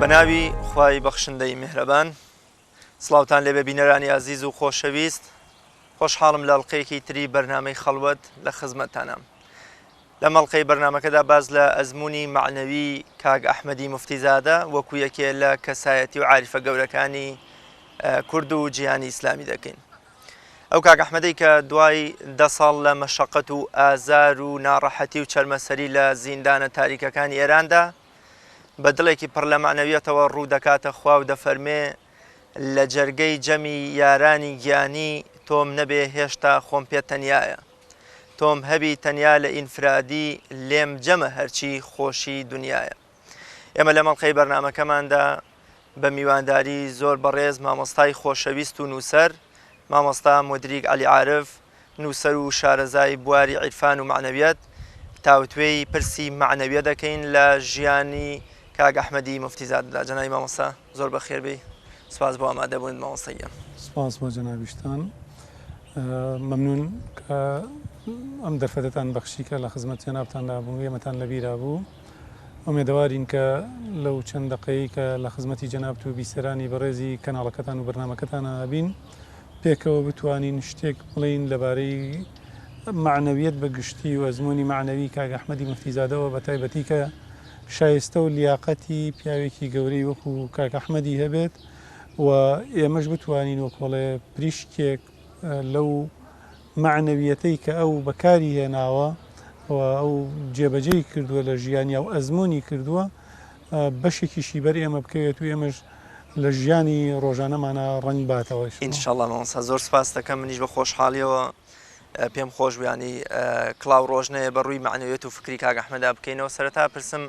بەناوی خوای بەخشندەی میهرەبان سڵاوتان لێبێ بینەرانی ئازیز و خۆشەویست خۆشحاڵم لە ئەڵقەیەکی تری بەرنامەی خەڵوەت لە خزمەتتانام لەم ئەڵقەی بەرنامەکەدا باس لە ئەزموونی مەعنەوی کاک ئەحمەدی موفتیزادە وەکو یەکێ لە کەسایەتی و عاریفە گەورەکانی کورد و جیهانی ئیسلامی دەکەین. ئەو کاک ئەحمەدەی کە دوای دە ساڵ لە مەشەقەت و ئازار و ناڕەحەتی و چەرمەسەری لە زیندانە تاریکەکانی ئێراندا بە دڵێکی پڕ لە مەعنەویەتەوە ڕوو دەکاتە خوا و دەفەرمێ لە جەرگەی جەمی یارانی گیانی تۆم نەبێ هێشتا خۆم پێ تەنیایە. تۆم هەبی تەنیا لە ئینفرادی لێم جەمە هەرچی خۆشی دونیایە. ئێمە لەم ئەڵقەی بەرنامەکەماندا بە میوانداری زۆر بەڕێز مامۆستای خۆشەویست و نووسەر مامۆستا مودریک عەلی عارف نووسەر و شارەزای بواری عیرفان و مەعنەویەت تاوتوێی پرسی مەعنەویە دەکەین لە ژیانی کاک ئەحمەدی موفتیزادەدا. جەنابی مامۆستا زۆر بەخێر بێی سپاس بۆ ئامادەبوونت مامۆستا گیان. سپاس بۆ جەنابیشتان. مەمنون کە ئەم دەرفەتەتان بەخشی کە لە خزمەت جەنابتاندا بووم ئێمەتان لەبیرا بوو. ئومێدەوارین کە لەو چەند دەقەیەی کە لە خزمەتی جەنابت و بیسەرانی بەڕێزی کەناڵەکەتان و بەرنامەکەتانا ئەبین پێکەوە بتوانین شتێک بڵێین لەبارەی مەعنەویەت بە گشتی و ئەزموونی مەعنەوی کاک ئەحمەدی موفتیزادەوە بە تایبەتی کە شایستە و لیاقەتی پیاوێکی گەورەی وەکو کاک ئەحمەدی هەبێت و ئێمەش بتوانین وەکۆڵێ پریشکێک لەو مەعنەویەتەی کە ئەو بەکاری هێناوە و ئەو جێبەجێی کردووە لە ژیانیا و ئەزموونی کردووە بەشێکیشی بەر ئێمە بکەوێت و ئێمەش لە ژیانی ڕۆژانەمانا ڕەنگ باتەوە. ان شاءاللە مامۆستا زۆر سپاست دەکەم منیش بە خۆشحاڵیەوە پێم خۆش بوو یانی کڵاو ڕۆژ نەیە بە ڕووی مەعنەویەت و فکری کاک ئەحمەدا بکەینەوە سەرەتا پرسم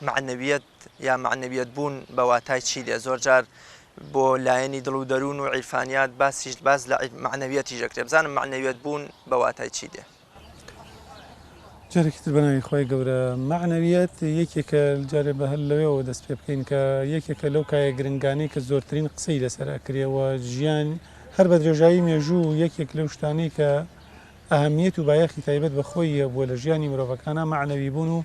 مەعنەویەت یا مەعنەویەت بوون بە واتای چی دێ زۆر جار بۆ لایەنی دڵ و دەروون و عیرفانیات باسیش باس لە مەعنەویەتیش دەکرێ بزانم مەعنەویەت بوون بە واتای چی دێ؟ جارێکی تر بەناوی خوای گەورە مەعنەویەت یەکێکە جارێ بە هەر لەوێوە دەست پێ بکەین کە یەکێکە لەو کایە گرنگانەی کە زۆرترین قسەی لەسەر ئەکرێ و ژیان هەر بە درێژایی مێژوو یەکێک لەو شتانەی کە ئەهەمیەت و بایەخی تایبەت بە خۆی هەبووە لە ژیانی مرۆڤەکانا مەعنەوی بوون و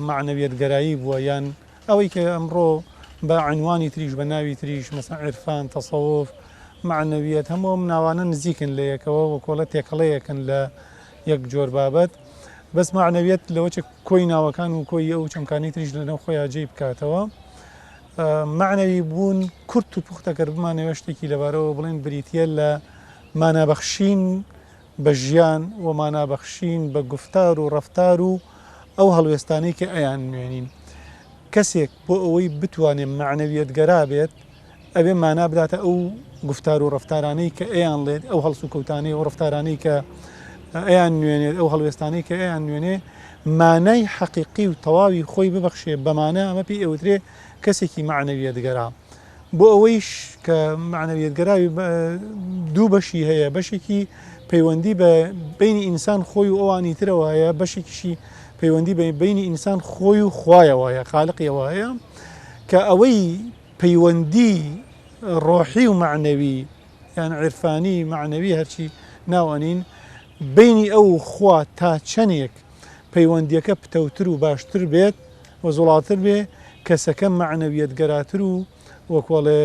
مەعنەویەتگەرایی بووە یان ئەوەی کە ئەمڕۆ بە عینوانی تریش بە ناوی تریش مەسەن عیرفان، تەسەوف، مەعنەویەت هەموو ئەم ناوانە نزیکن لە یەکەوە و کۆڵە تێکەڵەیەکن لە یەک جۆر بابەت بەس مەعنەویەت لەوەچێ کۆی ناوەکان و کۆی ئەو چەمکانەی تریش لەناو خۆیا جێی بکاتەوە. مەعنەوی بوون کورت و پوختە گەر بمانەوێت شتێکی لەبارەوە بڵێین بریتییە لە مانابەخشین بە ژیان و مانابەخشین بە گوفتار و ڕەفتار و ئەو هەڵوێستانەی کە ئەیاننوێنین. کەسێک بۆ ئەوەی بتوانێ مەعنەویەتگەرا بێت، ئەبێ مانا بداتە ئەو گوفتار و ڕەفتارانەی کە ئەیانڵێت، ئەو هەڵسوکەوتانەی، ئەو ڕەفتارانەی کە ئەیاننوێنێت، ئەو هەڵوێستانەی کە ئەیاننوێنێ، مانای حەقیقی و تەواوی خۆی ببەخشێ بەمانە، ئەمە پێی ئەوترێ کەسێکی مەعنەویەتگەرا. بۆ ئەوەیش کە مەعنەویەتگەراوی دوو بەشی هەیە، بەشێکی پەیوەندی بە بینی ئینسان خۆی و ئەوانی ترەوە هەیە، بەشێکیشی پەیوەندی بە بینی ئینسان خۆی و خوایەوە هەیە، خالقیەوە هەیە، کە ئەوەی پەیوەندی ڕۆحی و مەعنەوی یان عیرفانی مەعنەوی هەرچی ناو ئەنین بینی ئەو خوا تا چەندێک پەیوەندیەکە پتەوتر و باشتر بێت و زوڵاتر بێ کەسەکە مەعنەویەتگەراتر و وەکۆڵێ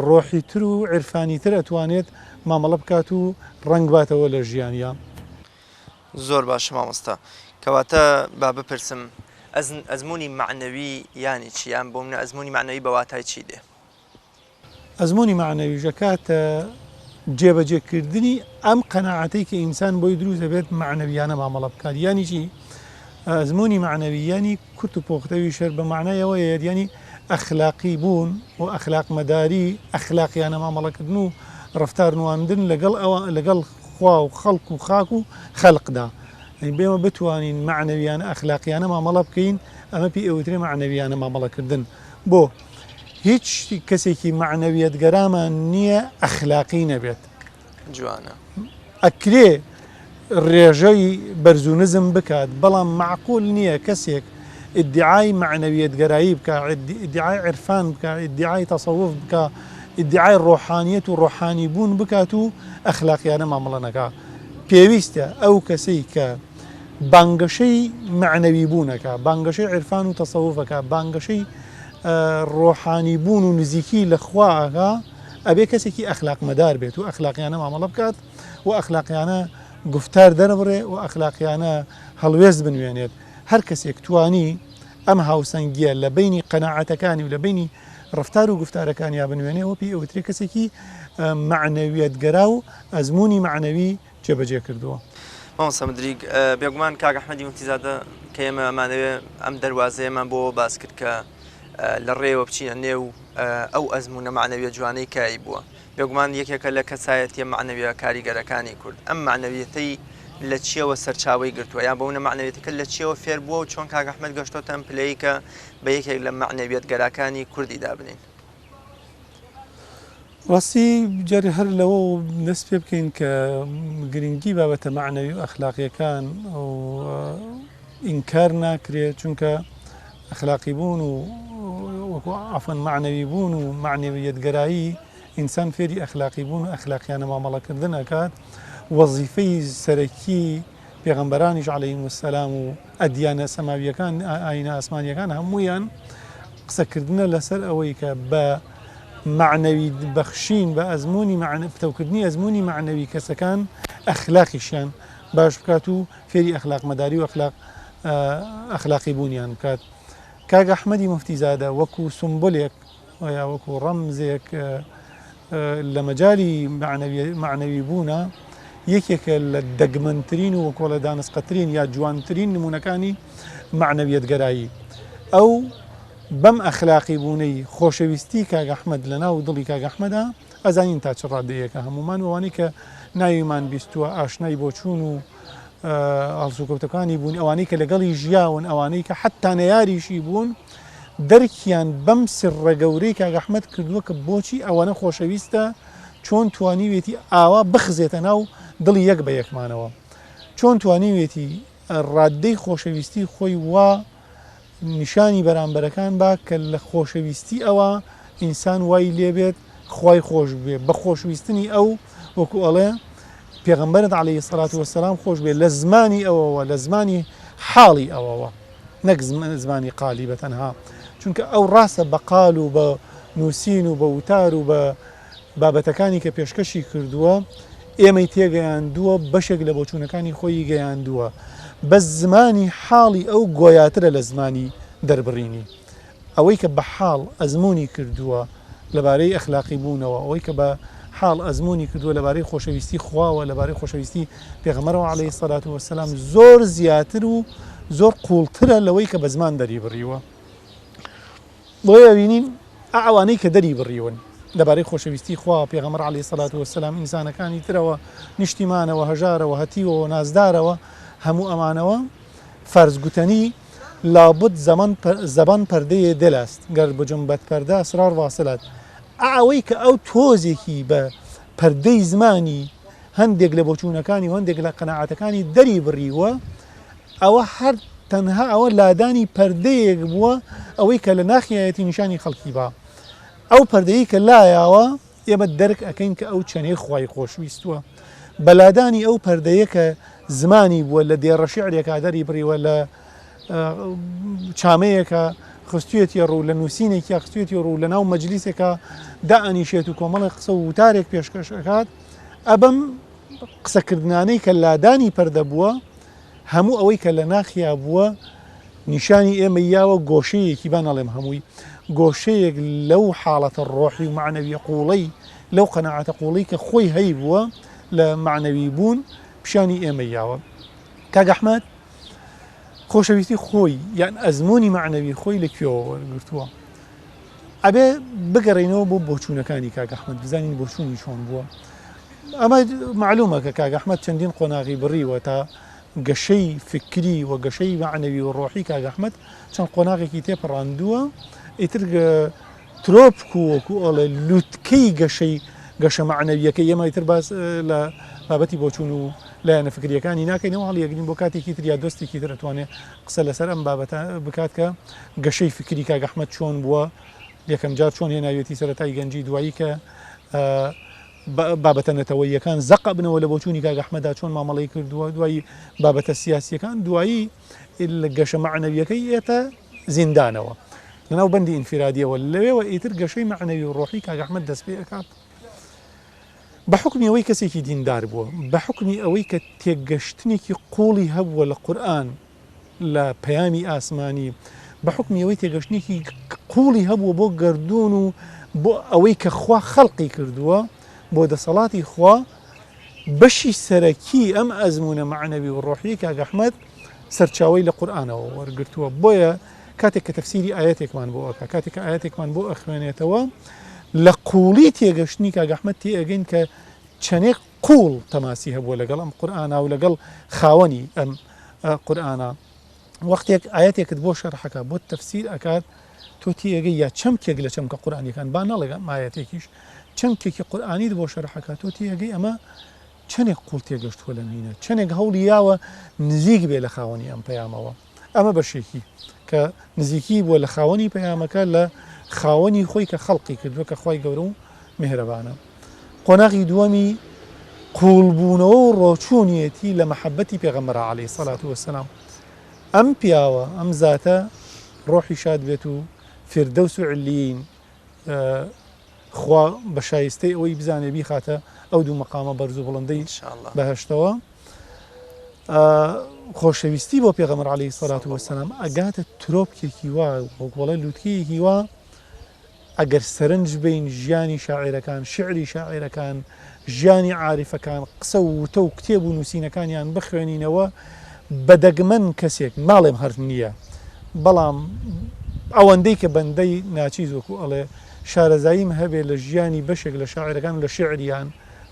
ڕۆحیتر و عیرفانیتر ئەتوانێت مامەڵە بکات و ڕەنگ باتەوە لە ژیانیا. زۆر باشە مامۆستا کەواتە با بپرسم ئەزموونی مەعنەوی یانی چی یان بۆ منە ئەزموونی مەعنەوی بە واتای چی دێ؟ ئەزموونی مەعنەویش ئەکاتە جێبەجێکردنی ئەم قەناعەتەی کە ئینسان بۆی دروست دەبێت مەعنەویانە مامەڵە بکات یانی چی؟ ئەزموونی مەعنەوی یانی کورت و پۆختەویش هەر بە مەعنای ئەوەیە یانی ئەخلاقی بوون و ئەخلاقمەداری ئەخلاقیانە مامەڵەکردن و ڕەفتار نواندن لەگەڵ ئەوە لەگەڵ خوا و خەڵک و خاک و خەلقدا یانی بێمە بتوانین مەعنەویانە ئەخلاقیانە مامەڵە بکەین ئەمە پێی ئەوترێ مەعنەویانە مامەڵەکردن بۆ هیچ کەسێکی مەعنەویەتگەرامان نییە ئەخلاقی نەبێت. جوانە. ئەکرێ ڕێژەی بەرز و نزم بکات، بەڵام مەعقول نییە کەسێک ئیدعای مەعنەویەتگەرایی بکا، ئیدعای عیرفان بکا، ئیدعای تەسەوف بکا، ئیدعای ڕۆحانیەت و ڕۆحانی بوون بکات و ئەخلاقیانە مامەڵە نەکا. پێویستە ئەو کەسەی کە بانگەشەی مەعنەوی بوون ئەکا، بانگەشەی عیرفان و تەسەوف ئەکا، بانگەشەی. ڕۆحانی بوون و نزیکی لە خوا ئەکا ئەبێ کەسێکی ئەخلاقمەدار بێت و ئەخلاقیانە مامەڵە بکات و ئەخلاقیانە گوفتار دەربڕێ و ئەخلاقیانە هەڵوێست بنوێنێت. هەر کەسێک توانی ئەم هاوسەنگییە لە بەینی قەناعەتەکانی و لە بەینی ڕەفتار و گوفتارەکانیا بنوێنێ ئەوە پێی ئەوترێ کەسێکی مەعنەویەتگەرا و ئەزموونی مەعنەوی جێبەجێ کردووە. مامۆستا مدریک، بێگومان کاک ئەحمەدی موفتیزادە کە ئێمە ئەمانەوێ ئەم دەروازەیەمان بۆ باس کرد کە لە ڕێوە بچینە نێو ئەو ئەزموونە مەعنەویە جوانەی کە بووە، بێگومان یەکێکە لە کەسایەتیە مەعنەویە کاریگەرەکانی کورد، ئەم مەعنەویەتەی لە چیەوە سەرچاوەی گرتووە یان بەونە مەعنەویەتەکە لە چیەوە فێر بووە و چۆن کاک ئەحمەد گەشتۆتە ئەم پلەی کە بە یەکێک لە مەعنەویەتگەراکانی کوردی دابنین؟ ڕاستی جارێ هەر لەوە دەست پێ بکەین کە گرنگی بابەتە مەعنەوی و ئەخلاقیەکان و ئینکار ناکرێت چونکە ئەخلاقی بوون و وەکو عەفوەن مەعنەوی بوون و مەعنەویەتگەرایی ئینسان فێری ئەخلاقی بوون و ئەخلاقیانە مامەڵەکردن ئەکات وەزیفەی سەرەکی پێغەمبەرانیش عەلەیهم السلام و ئەدیانە سەماویەکان ئاینە ئاسمانیەکان هەموویان قسەکردنە لەسەر ئەوەی کە بە مەعنەوی بەخشین بە ئەزمموی پتەوکردنی ئەزمموی مەعنەوی کەسەکان ئەخلاقیشیان باش بکات و فێری ئەخلاقمەداری و ئەخلاق ئەخلاقی بوونیان بکات. کاک ئەحمەدی موفتیزادە وەکوو سومبولێک یا وەکوو ڕەمزێک لە مەجالی مەعنەوی بوونە یەکێکە لە دەگمەنترین و وەکۆڵە دانسقەترین یا جوانترین نموونەکانی مەعنەویەتگەرایی. ئەو بەم ئەخلاقی بوونەی خۆشەویستی کاک ئەحمەد لە ناو دڵی کاک ئەحمەدا ئەزانین تا چ ڕادەیەکە هەموومان و ئەوانەی کە ناویمان بیستووە ئاشنای بۆچوون و هەڵسوکەوتەکانی بوون، ئەوانەی کە لەگەڵی ژیاون، ئەوانەی کە حەتتا نەیاریشی بوون، دەرکیان بەم سڕە گەورەی کاک ئەحمەد کردووە کە بۆچی ئەوەنە خۆشەویستە، چۆن توانیوێتی ئاوا بخزێتە ناو دڵی یەک بە یەکمانەوە، چۆن توانیوێتی ڕاددەی خۆشەویستی خۆی وا نیشانی بەرامبەرەکان با کە لە خۆشەویستی ئەوا ئینسان وای لێبێت خوای خۆش بوێ بە خۆشویستنی ئەو وەکو ئەڵێ پێغەمبەرت عەلەیهی سەلات وەسەلام خۆش بێ لە زمانی ئەوەوە لە زمانی حاڵی ئەوەوە نەک زمانی قالی بە تەنها چونکە ئەو ڕاستە بە قال و بە نووسین و بە وتار و بە بابەتەکانی کە پێشکەشی کردووە ئێمەی تێگەیاندووە، بەشێک لە بۆچوونەکانی خۆیی گەیاندووە، بەس زمانی حاڵی ئەو گۆیاترە لە زمانی دەربڕینی. ئەوەی کە بە حاڵ ئەزموونی کردووە لەبارەی ئەخلاقی بوونەوە، ئەوەی کە بە حاڵ ئەزموونی کردووە لەبارەی خۆشەویستی خواوە، لەبارەی خۆشەویستی پێغەمبەرەوە عەلەیهی سەلات وەسەلام زۆر زیاتر و زۆر قووڵترە لەوەی کە بە زمان دەریبڕیوە. بۆیە ئەبینین ئا ئەوانەی کە دەری بڕیون لەبارەی خۆشەویستی خوا، پێغەمبەر علیە الصلوە والسلام، ئینسانەکانی ترەوە، نیشتیمانەوە، هەژارەوە، هەتیوەوە، نازدارەوە، هەموو ئەمانەوە، فارس گوتەنی، لابد زمان زبان پردە دل است گر بجنبد پردە اسرار واصلد، ئا ئەوەی کە ئەو تۆزێکی بە پەردەی زمانی هەندێک لە بۆچوونەکانی و هەندێک لە قەناعەتەکانی دەری بڕیوە، ئەوە هەر تەنها ئەوە لادانی پەردەیەک بووە ئەوەی کە لە ناخیایەتی نیشانی خەڵکی با ئەو پەردەیەی کە لایاوە ئێمە دەرک ئەکەین کە ئەو چەنێ خوای خۆشویستووە بە لادانی ئەو پەردەیە کە زمانی بووە لە دێڕە شیعرێکا دەری بڕیوە لە چامەیەکە خستویەتی ڕوو لە نووسینێکیا خستویەتی ڕوو لە ناو مەجلیسێکا دائەنیشێت و کۆمەڵێک قسە و وتارێک پێشکەش ئەکات ئەبەم قسەکردنانەی کە لادانی پەردە بووە، هەموو ئەوەی کە لە ناخیا بووە نیشانی ئێمەی یاوە، گۆشەیەکی، با نەڵێم هەمووی، گۆشەیەک لەو حاڵەتە ڕۆحی و مەعنەویە قووڵەی، لەو قەناعەتە قووڵەی کە خۆی هەیبووە لە مەعنەوی بوون، پیشانی ئێمەی یاوە. کاک ئەحمەد خۆشەویستی خۆی یان ئەزموونی مەعنەوی خۆی لە کوێوە وەرگرتووە؟ ئەبێ بگەڕێینەوە بۆ بۆچوونەکانی کاک ئەحمەد بزانین بۆچوونی چۆن بووە. ئەمە مەعلومە کە کاک ئەحمەد چەندین قۆناغی بڕیوە تا گەشەی فکری و گەشەی مەعنەوی و ڕۆحی کاک ئەحمەد چەند قۆناغێکی تێپەڕاندووە ئیتر ترۆپک و وەکو ئەڵێ لوتکەی گەشەی گەشە مەعنەویەکەی ئێمە ئیتر باس لە بابەتی بۆچوون و لایەنە فکریەکانی ناکەینەوە هەڵیەگرین بۆ کاتێکی تر یا دۆستێکی تر ئەتوانێ قسە لەسەر ئەم بابەتە بکات کە گەشەی فکری کاک ئەحمەد چۆن بووە یەکەم جار چۆن هێناویەتی سەرەتای گەنجی دوایی کە بابەتە نەتەوەییەکان زەق ئەبنەوە لە بۆچوونی کاک ئەحمەدا چۆن مامەڵەی کردووە دوایی بابەتە سیاسیەکان دوایی لە گەشە مەعنەویەکەی ئێتە زیندانەوە. لەناو بەندی ئینفیرادیەوە لەوێوە ئیتر گەشەی مەعنەوی و ڕۆحی کاک ئەحمەد دەست پێ ئەکات بە حوکمی ئەوەی کەسێکی دیندار بووە بە حوکمی ئەوەی کە تێگەشتنێکی قوڵی هەبووە لە قورئان لە پەیامی ئاسمانی بە حوکمی ئەوەی تێگەشتنێکی قوڵی هەبووە بۆ گەردوون و بۆ ئەوەی کە خوا خەڵقی کردووە بۆ دەسەڵاتی خوا بەشی سەرەکی ئەم ئەزموونە مەعنەوی و ڕۆحیەی کاک ئەحمەد سەرچاوەی لە قورئانەوە وەرگرتووە بۆیە کاتێک کە تەفسیری ئایەتێکمان بۆ ئەکا کاتێک کە ئایەتێکمان بۆ ئەخوێنێتەوە لە قوڵی تێگەشتنی کاک ئەحمەد تێئەگەین کە چەنێک قوڵ تەماسی هەبووە لەگەڵ ئەم قورئانە و لەگەڵ خاوەنی ئەم قورئانە وەختێک ئایەتێکت بۆ شەرحەکە بۆت تەفسیر ئەکات تۆ تێئەگەی یا چەمکێک لە چەمکە قورئانیەکان با نەڵێم ئایەتێکیش چەمکێکی قورئانیت بۆ شەرحەکە تۆ تێئەگەی ئەمە چەنێک قوڵ تێگەشتووە لەم هینە چەنێک هەوڵی یاوە نزیک بێ لە خاوەنی ئەم پەیامەوە ئەمە بەشێکی کە نزیکی بووە لە خاوەنی پەیامەکە لە خاوەنی خۆی کە خەڵقی کردووە کە خوای گەورە و میهرەبانە. قۆناغی دووەمی قووڵبوونەوە و ڕۆچوونیەتی لە مەحەبەتی پێغەمبەرا عەلەیهی سەلات وەسەلام. ئەم پیاوە، ئەم زاتە ڕۆحی شاد بێت و فیردەوس و علیین خوا بە شایستەی ئەوەی بزانێ بیخاتە ئەو دوو مەقامە بەرز و بڵندەی بەهەشتەوە. خۆشەویستی بۆ پێغەمبەر عەلەیهی سەلات وەسەلام ئەگاتە ترۆپکێکی وا وەکوڵێ لوتکەیەکی وا ئەگەر سەرنج بەین ژیانی شاعیرەکان، شیعری شاعیرەکان، ژیانی عاریفەکان، قسە و وتە و کتێب و نووسینەکانیان بخوێنینەوە، بە دەگمەن کەسێک، ناڵێم هەر نییە، بەڵام ئەوەندەی کە بەندەی ناچیز وەکوو ئەڵێ شارەزاییم هەبێ لە ژیانی بەشێک لە شاعیرەکان و لە شیعریان،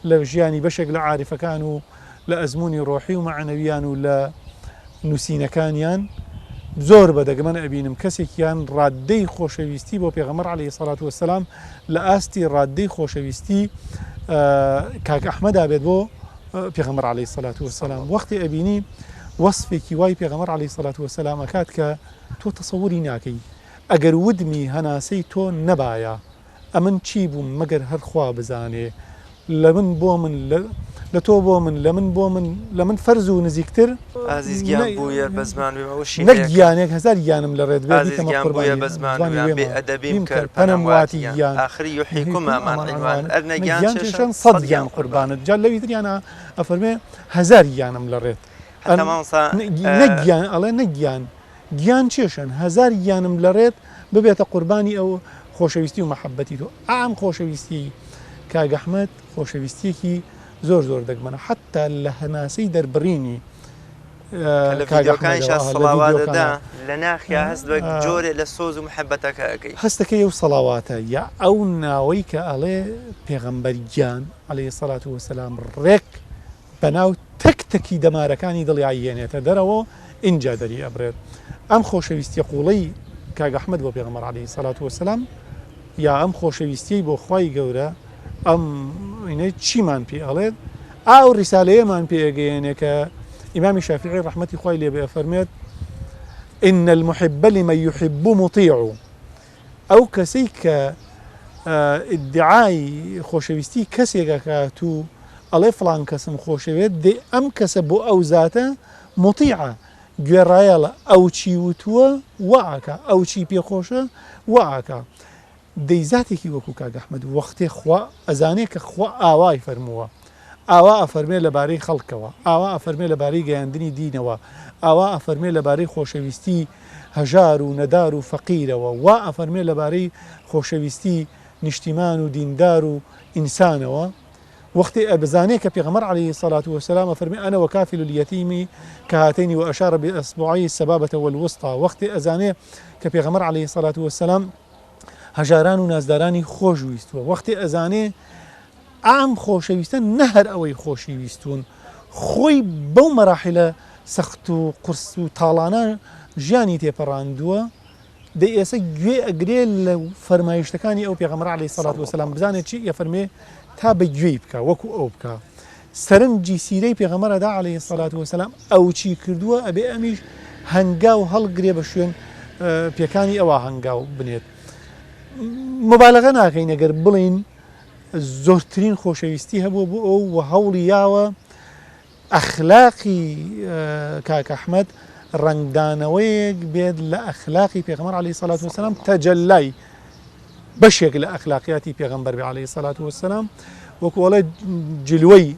لە ژیانی بەشێک لە عاریفەکان و لە ئەزموونی ڕۆحی و مەعنەویان و لە نووسینەکانیان زۆر بە دەگمەن ئەبینم کەسێکیان ڕاددەی خۆشەویستی بۆ پێغەمبەر عەلەیهی سەڵات وەسەلام لە ئاستی ڕاددەی خۆشەویستی کاک ئەحمەدا بێت بۆ پێغەمبەر عەلەیهی سەڵات وەسەلام وەختی ئەبینی وەسفێکی وای پێغەمبەر عەلەیهی سەڵات وەسەلام ئەکات کە تۆ تەسەوری ناکەی ئەگەر ودمی هەناسەی تۆ نەبایە ئەمن چی بووم مەگەر هەر خوا بزانێ لە من بۆ من لە تۆ بۆ من لە من بۆ من لە من فەرز و نزیکتر ئازیز گیان بوویە بە زمان وێم ئەوە نەک گیانێک هەزار گیانم لە ڕێت بێ ئازیز بیکەمە گیان بوویە قوربانی بە زمان زمانی وێم وێمە بێ ئەدەبیم بیم کەر کەر پەنەم پەنەم واتی واتی گیان گیان ئاخری یحییکم یحییکم ئامان ئامان عینوان عینوان ئەر نە نە گیان گیان چێشەن چێشەن سەد سەد گیان گیان قوربانت قوربانت جا لەوی تریانا ئەفەرمێ هەزار گیانم لە ڕێت حەتا مامۆستا نەک گیان ئەڵێ نەک گیان گیان چێشن هەزار گیانم لە ڕێت ببێتە قوربانی ئەو خۆشەویستی و مەحەبەتی تۆ. ئا ئەم خۆشەویستیەی کاک ئەحمەد خۆشەویستیەکی زۆر زۆر دەگمەنە حەتتا لە هەناسەی دەربڕینی کە لە کاک ڤیدیۆکانیشا ئەحمەدەوە لە سڵاوات دەدا ڤیدیۆکانا لە ناخیا هەست بە جۆرێ لە سۆز و محەبەتەکە ئەکەی. هەستەکەی ئەو سەڵاواتە یا ئەو ناوەی کە ئەڵێ پێغەمبەر گیان علیە الصلوە والسلام ڕێک بەناو تەک تەکی دەمارەکانی دڵی ئەیهێنێتە دەرەوە ئینجا دەری ئەبرێت. ئەم خۆشەویستیە قوڵەی کاک ئەحمەد بۆ پێغەمبەر علیە سەلات وەسەلام یا ئەم خۆشەویستیەی بۆ خوای گەورە ئەم ئینە چیمان پێ ئەڵێت؟ ئا ئەو ڕیسالەیەمان پێ ئەگەیەنێ کە ئیمامی شافعی ڕەحمەتی خوای لێ بێ ئەفەرموێت ان المحب لمن يحب مطیع ئەو کەسەی کە ئیدعای خۆشەویستی کەسێک ئەکات و ئەڵێ فڵان کەسم خۆشەوێت دەی ئەم کەسە بۆ ئەو زاتە موتیعە گوێڕایەڵە ئەو چی وتووە وا ئەکا ئەو چی پێ خۆشە وا ئەکا دەی زاتێکی وەکو کاک ئەحمەد وەختێ خوا ئەزانێ کە خوا ئاوای فەرمووە ئاوا ئەفەرمێ لەبارەی خەڵکەوە، ئاوا ئەفەرمێ لەبارەی گەیاندنی دینەوە، ئاوا ئەفەرمێ لەبارەی خۆشەویستی هەژار و نەدار و فەقیرەوە، وا ئەفەرمێ لەبارەی خۆشەویستی نیشتیمان و دیندار و ئینسانەوە. وەختێ ئەبزانێ کە پێغەمبەر علیە الصلوە والسلام ئەفەرمێ انا وکافل الیتیم کهاتین واشار باصبعیه السبابة والوسطی، وەختێ ئەزانێ کە پێغەمبەر علیە الصلوە والسلام هەژاران و نازدارانی خۆش ویستووە، وەختێ ئەزانێ ئەم خۆشەویستە نە هەر ئەوەی خۆشی ویستوون، خۆی بەو مەراحیلە سەخت و قورس و تاڵانە ژیانی تێپەڕاندووە، دەی ئێسە گوێ ئەگرێ لە فەرمایشتەکانی ئەو پێغەمبەرە عەلەیهی سەڵات وەسەلام بزانێ چی ئەفەرمێ تا بە گوێی بکا وەکو ئەو بکا. سەرنجی سیرەی پێغەمبەر ئەدا عەلەیهی سەڵات وەسەلام ئەو چی کردووە ئەبێ ئەمیش هەنگاو هەڵگرێ بە شوێن پێکانی ئەوا هەنگاو بنێت. مبالغە ناکەین ئەگەر بڵێین زۆرترین خۆشەویستی هەبووە بۆ ئەو و هەوڵی یاوە ئەخلاقی کاک ئەحمەد ڕەنگدانەوەیەک بێت لە ئەخلاقی پێغەمبەر عەلەیهی سەلات وەسەلام، تەجەلای بەشێک لە ئەخلاقیاتی پێغەمبەر بێ عەلەیهی سەلات وەسەلام، وەکو ئەڵێ جلوەی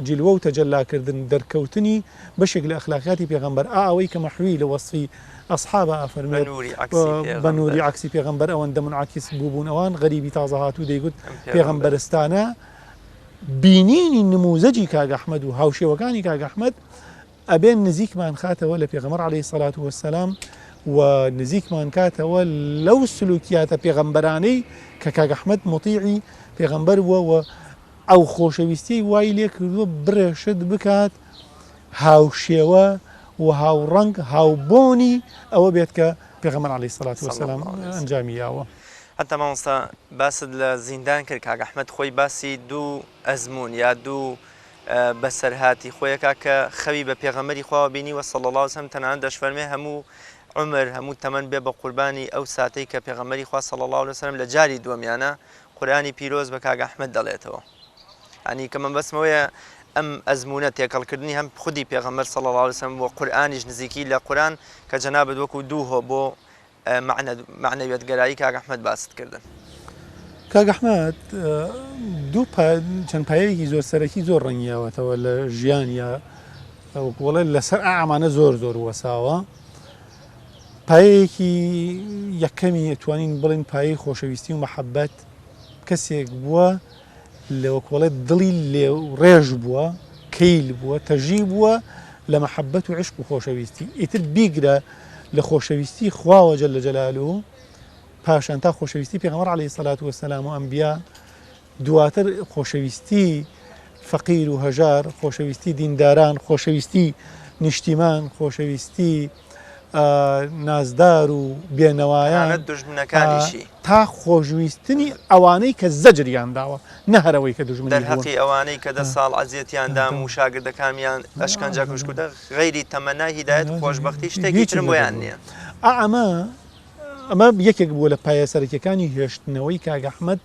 جلوە و تەجەلاکردن دەرکەوتنی بەشێک لە ئەخلاقیاتی پێغەمبەر، ئا ئەوەی کە مەحوی لە وەسفی ئەسحابە ئەفەرموێت بە نوری عەکسی پێغەمبەر ئەوەندە منعەکیس بووبوون ئەوان، غەریبی تازە هاتوو دەیگوت پێغەمبەرستانە بینینی نموزەجی کاک ئەحمەد و هاوشێوەکانی کاک ئەحمەد ئەبێ نزیکمان خاتەوە لە پێغەمبەر عەلەیهی سەلات وەسەلام و نزیکمان کاتەوە لەو سلوکیاتە پێغەمبەرانەی کە کاک ئەحمەد موتیعی پێغەمبەر بووە و ئەو خۆشەویستیەی وای لێ کردووە بڕێ شت بکات هاوشێوە و هاوڕەنگ هاوبۆنی ئەوە بێت کە پێغەمبەر عەلەیهی سەلات وەسەلام ئەنجامی یاوە. حەتا مامۆستا باست لە زیندان کرد کاک ئەحمەد خۆی باسی دوو ئەزموون یا دوو بەسەرهاتی خۆیەکا کە خەوی بە پێغەمبەری خواوە بینیوە صلی اللە علیە وسلم تەنانەت دەشفەرمێ هەموو عومر هەموو تەمەن بێ بە قوربانی ئەو ساتەی کە پێغەمبەری خوا صلی اللە علیە وسلم لە جاری دووەمیانە قورئانی پیرۆز بە کاک ئەحمەد دەڵێتەوە یعنی کە مەبەستمەوەیە ئەم ئەزموونە تێکەڵکردنی هەم خودی پێغەمبەر صلی اللە علیه وسلم و قورئانیش نزیکی لە قورئان کە جەنابت وەکو دوو هۆ بۆ مەعنەویەتگەرایی کاک ئەحمەد باست کردن. کاک ئەحمەد دوو چەند پایەیەکی زۆر سەرەکی زۆر ڕەنگیاوەتەوە لە ژیانیا وەکو بڵێ لەسەر ئامانە زۆر زۆر وەساوە پایەیەکی یەکەمی توانین بڵین پایەی خۆشەویستی و مەحەبەت کەسێک بووە لە وەکۆڵێ دڵی لێوڕێژ بووە، کەیل بووە، تەژی بووە لە مەحەبەت و عیشق و خۆشەویستی، ئیتر بیگرە لە خۆشەویستی خواوە جل جلالە پاشان تا خۆشەویستی پێغەمبەر علیە الصلوة والسلام و ئەنبیا، دواتر خۆشەویستی فەقیر و هەژار، خۆشەویستی دینداران، خۆشەویستی نیشتیمان، خۆشەویستی نازدار و بێنەوایان، تەنانەت دوژمنەکانیشی. تا خۆشویستنی ئەوانەی کە زەجریان داوە نە هەر ئەوەی کە دوژمنی بوون. دەرهەقی ئەوانەی کە دە ساڵ ئەزیەتیان دام و شاگردەکانمیان ئەشکەنجە کوشت غەیری تەمەنای هیدایەت و خۆشبەختی شتێکی ترم بۆیان نییە. ئا ئەمە ئەمە یەکێک بووە لە پایە سەرەکیەکانی هێشتنەوەی کاک ئەحمەد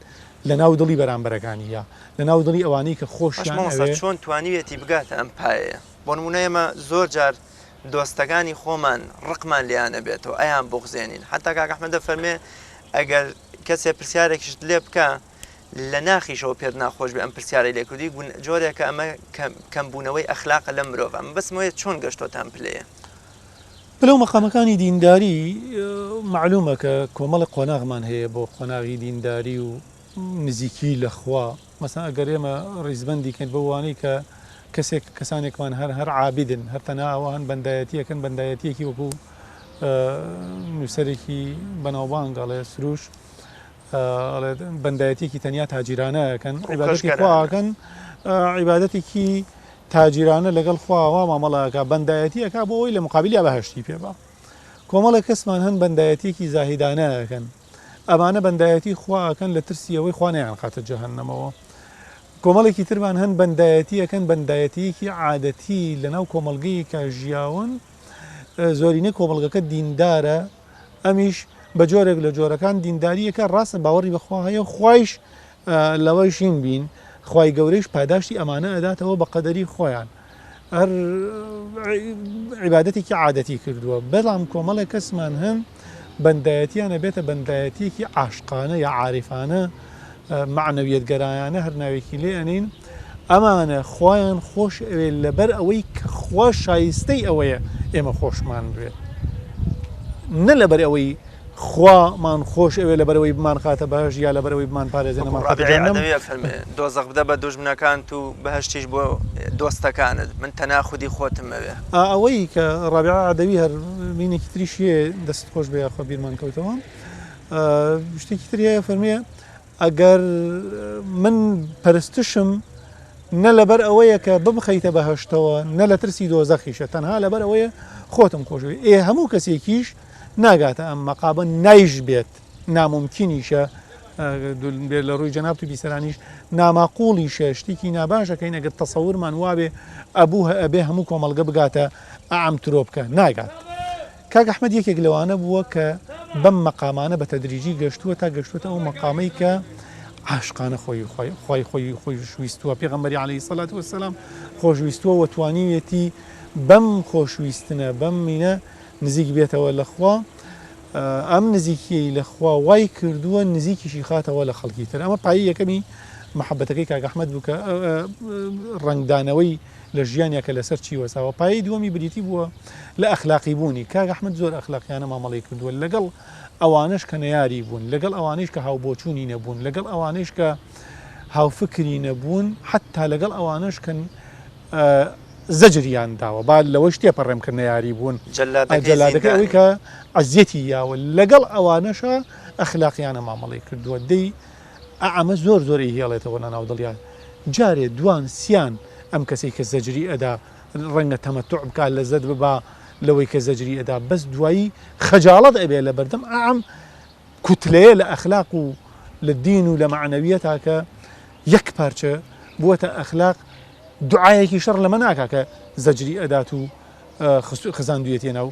لە ناو دڵی بەرامبەرەکانی یا لە ناو دڵی ئەوانەی کە باش خۆشیان مامۆستا ئەوێ. چۆن توانیویەتی بگاتە ئەم پایەیە؟ بۆ نموونە ئێمە زۆر جار دۆستەکانی خۆمان ڕقمان لێیان ئەبێتەوە ئەیان بوغزێنین حتا کاک ئەحمەد دەفەرمێ ئەگەر کەسێ پرسیارێکیشت لێ بکە لە ناخیشەوە پێت ناخۆش بێ ئەم پرسیارەی لێ کردی جۆرێکە ئەمە کەمبوونەوەی ئەخلاقە لەم مرۆڤ ئەمە بەسمەوەیە چۆن گەشتۆتە ئەم پلەیە؟ پلە و مەقامەکانی دینداری مەعلومە کە کۆمەڵێک قۆناغمان هەیە بۆ قۆناغی دینداری و نزیکی لە خوا مەسەن ئەگەر ئێمە ڕیزبەندی کەین بەو وانەی کە کەسێک کەسانێکمان هەر هەر عابدن هەر تەنها ئەوە هەن بەندایەتیەکەن بەندایەتیەکی وەکو نووسەرێکی بەناوبانگ ئەڵێ سروش ئەڵێ بەندایەتیەکی تەنیا تاجیرانە ئەکەن عیبادەتی خوا ئەکەن عیبادەتێکی تاجیرانە لەگەڵ خوا وا مامەڵە ئەکا بەندایەتی ئەکا بۆ ئەوەی لە مقابلیا بەهەشتی پێ با کۆمەڵێک کەسمان هەن بەندایەتیەکی زاهیدانە ئەکەن ئەمانە بەندایەتی خوا ئەکەن لە ترسی ئەوەی خوا نەیانخاتە جەهەنەمەوە. کۆمەڵێکی ترمان هەن بەندایەتی ئەکەن بەندایەتییەکی عادەتی لەناو کۆمەڵگەیەکا ژیاون زۆرینەی کۆمەڵگەکە دیندارە ئەمیش بە جۆرێک لە جۆرەکان دینداریەکە ڕاستە باوەڕی بەخوا هەیە خوایش لەوەی شین بین خوای گەورەیش پاداشتی ئەمانە ئەداتەوە بە قەدەری خۆیان هەر عیبادەتێکی عادەتی کردووە بەڵام کۆمەڵێک کەسمان هەن بەندایەتیان ئەبێتە بەندایەتیەکی عاشقانە یا عارفانە مەعنەویەتگەرایانە هەر ناوێکی لێ ئەنین ئەمانە خوایان خۆش ئەوێ لەبەر ئەوەی کە خوا شایستەی ئەوەیە ئێمە خۆشمان بوێت نە لەبەر ئەوەی خوا مان خۆش ئەوێ لەبەرئەوەی بمانخاتە بەهەشت یا لەبەرئەوەی بمانپارێزێ وەکو نەمانخاتە ڕابیعەی جەهەنەم. عەدەوی ئەفەرموێ، دۆزەخ بدە بە دوژمنەکانت و بەهەشتیش بۆ دۆستەکانت، من تەنها خودی خۆتم ئەوێ. ئا ئەوەی کە ڕابیعە عەدەوی هەر مینێکی تریش هەیە دەستت خۆش بێ یاخوا بیرمان کەوتەوە شتێکی تری هەیە فەرموویە ئەگەر من پەرستشم نە لەبەر ئەوەیە کە بمخەیتە بەهەشتەوە نە لە ترسی دۆزەخیشە تەنها لەبەر ئەوەیە خۆتم خۆشەوێ ئێ هەموو کەسێکیش ناگاتە ئەم مەقامە نایش بێت نامومکینیشە بێت لە ڕووی جەنابت و بیسەرانیش ناماقوڵیشە شتێکی ناباشەکەین ئەگەر تەسەورمان وابێ ئەبوو ئەبێ هەموو کۆمەڵگە بگاتە ئەم ترۆپکە ناگات کاک ئەحمەد یەکێک لەوانە بووە کە بەم مەقامانە بە تەدریجی گەشتووە تا گەشتووەتە ئەو مەقامەی کە عاشقانە خۆی خۆی خۆی خۆی ویستووە پێغەمبەری عەلەیهی سەلات وەسەلام خۆشویستووە و توانیویەتی بەم خۆشویستنە بەم مینە نزیک بێتەوە لە خوا، ئەم نزیکیەی لە خوا وای کردووە نزیکیشی خاتەوە لە خەڵکی تر. ئەمە پایەی یەکەمی مەحەبەتەکەی کاک ئەحمەد بوو کە ڕەنگدانەوەی لە ژیانیا کە لەسەر چی وەساوە. پایەی دووەمی بریتی بووە لە ئەخلاقی بوونی. کاک ئەحمەد زۆر ئەخلاقیانە مامەڵەی کردووە لەگەڵ ئەوانەش کە نەیاری بوون، لەگەڵ ئەوانەیش کە هاوبۆچوونی نەبوون، لەگەڵ ئەوانەیش کە هاوفکری نەبوون، حەتتا لەگەڵ ئەوانەش کە زەجریان داوە، با لەوەش تێپەڕێم کە نەیاری بوون، جەلادەکەی ئەوەی کە ئەزیەتی یاوە، لەگەڵ ئەوانەشا ئەخلاقیانە مامەڵەی کردووە. دەی ئەمە زۆر زۆر ئەیهێڵێتەوە لە ناو دڵیان. جارێ دوان سیان ئەم کەسەی کە زەجری ئەدا ڕەنگە تەمەتوع بکا لەزەت ببا لەوەی کە زەجری ئەدا، بەس دوایی خەجاڵەت ئەبێ لە بەردەم ئەم کوتلەیە لە ئەخلاق و لە دین و لە مەعنەویەتا کە یەک پارچە بووەتە ئەخلاق، دوعایەکی شەڕ لەمە ناکا کە زەجری ئەدات و خزاندویەتیە ناو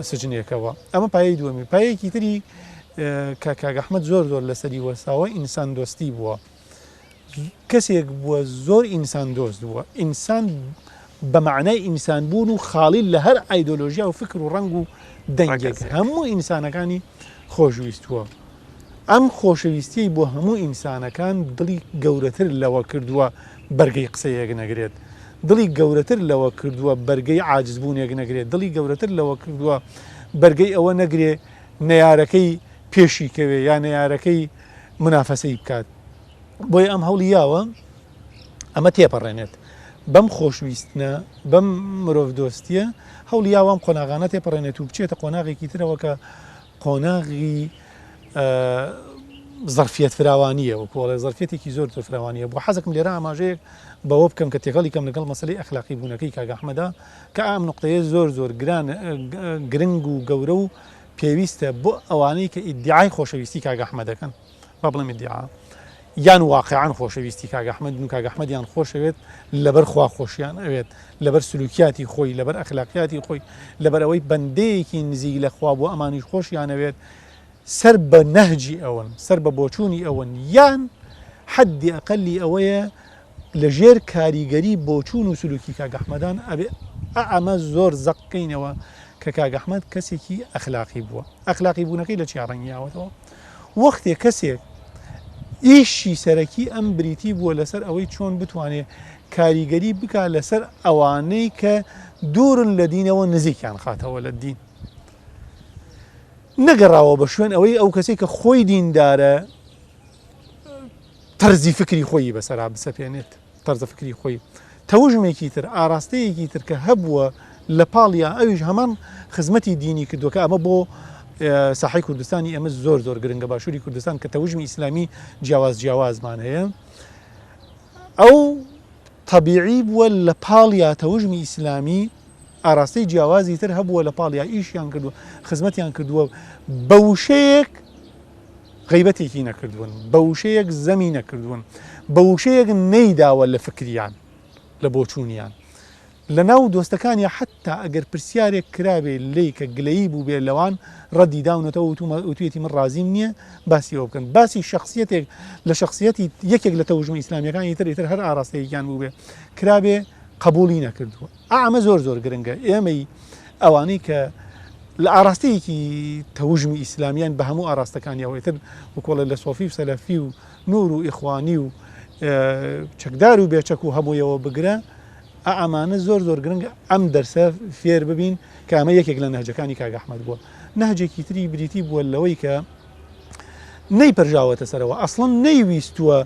سجنێکەوە. ئەمە پایەی دووەمی. پایەیەکی تری کە کاک ئەحمەد زۆر زۆر لەسەری وەستاوە ئینسان دۆستی بووە. کەسێک بووە زۆر ئینسان دۆست بووە. ئینسان بە مەعنای ئینسان بوون و خاڵی لە هەر ئایدۆلۆژیا و فکر و ڕەنگ و دەنگێک هەموو ئینسانەکانی خۆشویستووە. ئەم خۆشەویستیەی بۆ هەموو ئینسانەکان دڵی گەورەتر لەوە کردووە بەرگەی قسەیەک نەگرێت، دڵی گەورەتر لەوە کردووە بەرگەی عاجزبوونێک نەگرێت، دڵی گەورەتر لەوە کردووە بەرگەی ئەوە نەگرێ نەیارەکەی پێشی کەوێ یا نەیارەکەی مونافەسەی بکات. بۆیە ئەم هەوڵی یاوە ئەمە تێپەڕێنێت. بەم خۆشویستنە، بەم مرۆڤدۆستیە هەوڵی یاوە ئەم قۆناغانە تێپەڕێنێت و بچێتە قۆناغێکی ترەوە کە قۆناغی زەرفیەت فراوانییە، وەکو ئەڵێ زەرفیەتێکی زۆر زۆر فراوانییە. بۆ حەزەکەم لێرە ئاماژەیەک بەوە بکەم کە تێکەڵی کەم لەگەڵ مەسەلەی ئەخلاقی بوونەکەی کاک ئەحمەدا، کە ئەم نوقتەیە زۆر زۆر گران گرنگ و گەورە و پێویستە بۆ ئەوانەی کە ئیدعای خۆشەویستی کاک ئەحمەد دەکەن، با بڵێم ئیدعا یان واقعا خۆشەویستی کاک ئەحمەدن و کاک ئەحمەدیان خۆشەوێت، لەبەر خوا خۆشیان ئەوێت، لەبەر سلوکیاتی خۆی، لەبەر ئەخلاقیاتی خۆی، لەبەر ئەوەی بەندەیەکی نزیک لە خوا بووە ئەمانیش خۆشیانەوێت، سەر بە نەهجی ئەون، سەر بە بۆچوونی ئەون، یان حەدی ئەقەلی ئەوەیە لە ژێر کاریگەری بۆچوون و سلوکی کاک ئەحمەدان ئەبێ ئەمە زۆر زەق بکەینەوە کە کاک ئەحمەد کەسێکی ئەخلاقی بووە. ئەخلاقی بوونەکەی لە چیا ڕەنگی یاوەتەوە؟ وەختێ کەسێک ئیشی سەرەکی ئەم بریتی بووە لەسەر ئەوەی چۆن بتوانێ کاریگەری بکا لەسەر ئەوانەی کە دوورن لە دینەوە نزیکیان خاتەوە لە دین، نەگەڕاوە بە شوێن ئەوەی ئەو کەسێک کە خۆی دیندارە تەرزی فکری خۆی بەسەرا بسەپێنێت، تەرزە فکری خۆی. تەوژمێکی تر، ئاراستەیەکی تر کە هەبووە لە پاڵیا ئەویش هەمان خزمەتی دینی کردووە کە ئەمە بۆ ساحەی کوردستانی ئێمە زۆر زۆر گرنگە، باشووری کوردستان کە تەوژمی ئیسلامی جیاواز جیاوازمان هەیە. ئەو تەبیعی بووە لە پاڵیا تەوژمی ئیسلامی ئاراستەی جیاوازی تر هەبووە لە پاڵیا ئیشیان کردووە، خزمەتیان کردووە، بە وشەیەک غەیبەتێکی نەکردوون، بە وشەیەک زەمی نەکردوون، بە وشەیەک نەیداوە لە فکریان، لە بۆچوونیان. لە ناو دۆستەکانیا حەتتا ئەگەر پرسیارێک کرابێ لێی کە گلەیی بووبێ لەوان ڕەدی داونەتەوە وتومە وتویەتی من ڕازیم نییە باسی ئەوە بکەن. باسی شەخسیەتێک لە شەخسیەتی یەکێک لە تەوژمە ئیسلامییەکانی تر ئیتر هەر ئاراستەیەکیان بووبێ کرابێ قەبووڵی نەکردووە. ئا ئەمە زۆر زۆر گرنگە ئێمەی ئەوانەی کە لە ئاراستەیەکی تەوژمی ئیسلامیان بە هەموو ئاراستەکانیەوە ئیتر وکۆڵێ لە سۆفی و سەلەفی و نور و ئیخوانی و چەکدار و بێچەک و هەموویەوە بگرە ئا ئەمانە زۆر زۆر گرنگە ئەم دەرسە فێر ببین کە ئەمە یەکێک لە نەهجەکانی کاک ئەحمەد بووە نەهجێکی تری بریتی بووە لەوەی کە نەیپەرژاوەتە سەرەوە ئەسڵەن نەیویستووە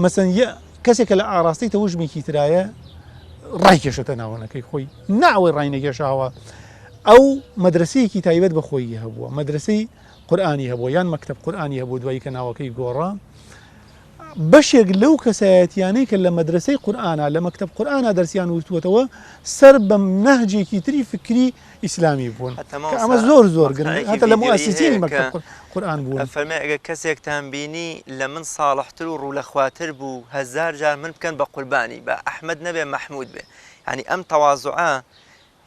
مەسەن کەسێک کە لە ئاراستەی تەوژمێکی ترایە ڕایکێشێتە ناوەنەکەی خۆی نا ئەوەی ڕاینەکێشاوە ئەو مەدرسەیەکی تایبەت بە خۆی هەبووە مەدرسەی قورئانی هەبووە یان مەکتەب قورئانی هەبوو دوایی کە ناوەکەی گۆڕا بەشێک لەو کەسایەتیانەی کە لە مەدرسەی قورئانا لە مەکتەب قورئانا دەرسیان وتووەتەوە سەر بە نەهجێکی تری فکری ئیسلامی بوون کە ئەمە زۆر زۆر گرنگە هەتا لە موئەسیسینی مەکتەب قورئان بوون. ئەفەرمێ ئەگەر کەسێکتان بینی لە من ساڵحتر و ڕوولەخواتر بوو هەزار جار من بکەن بە قوربانی با ئەحمەد نەبێ مەحمود بێ یانی ئەم تەوازوعە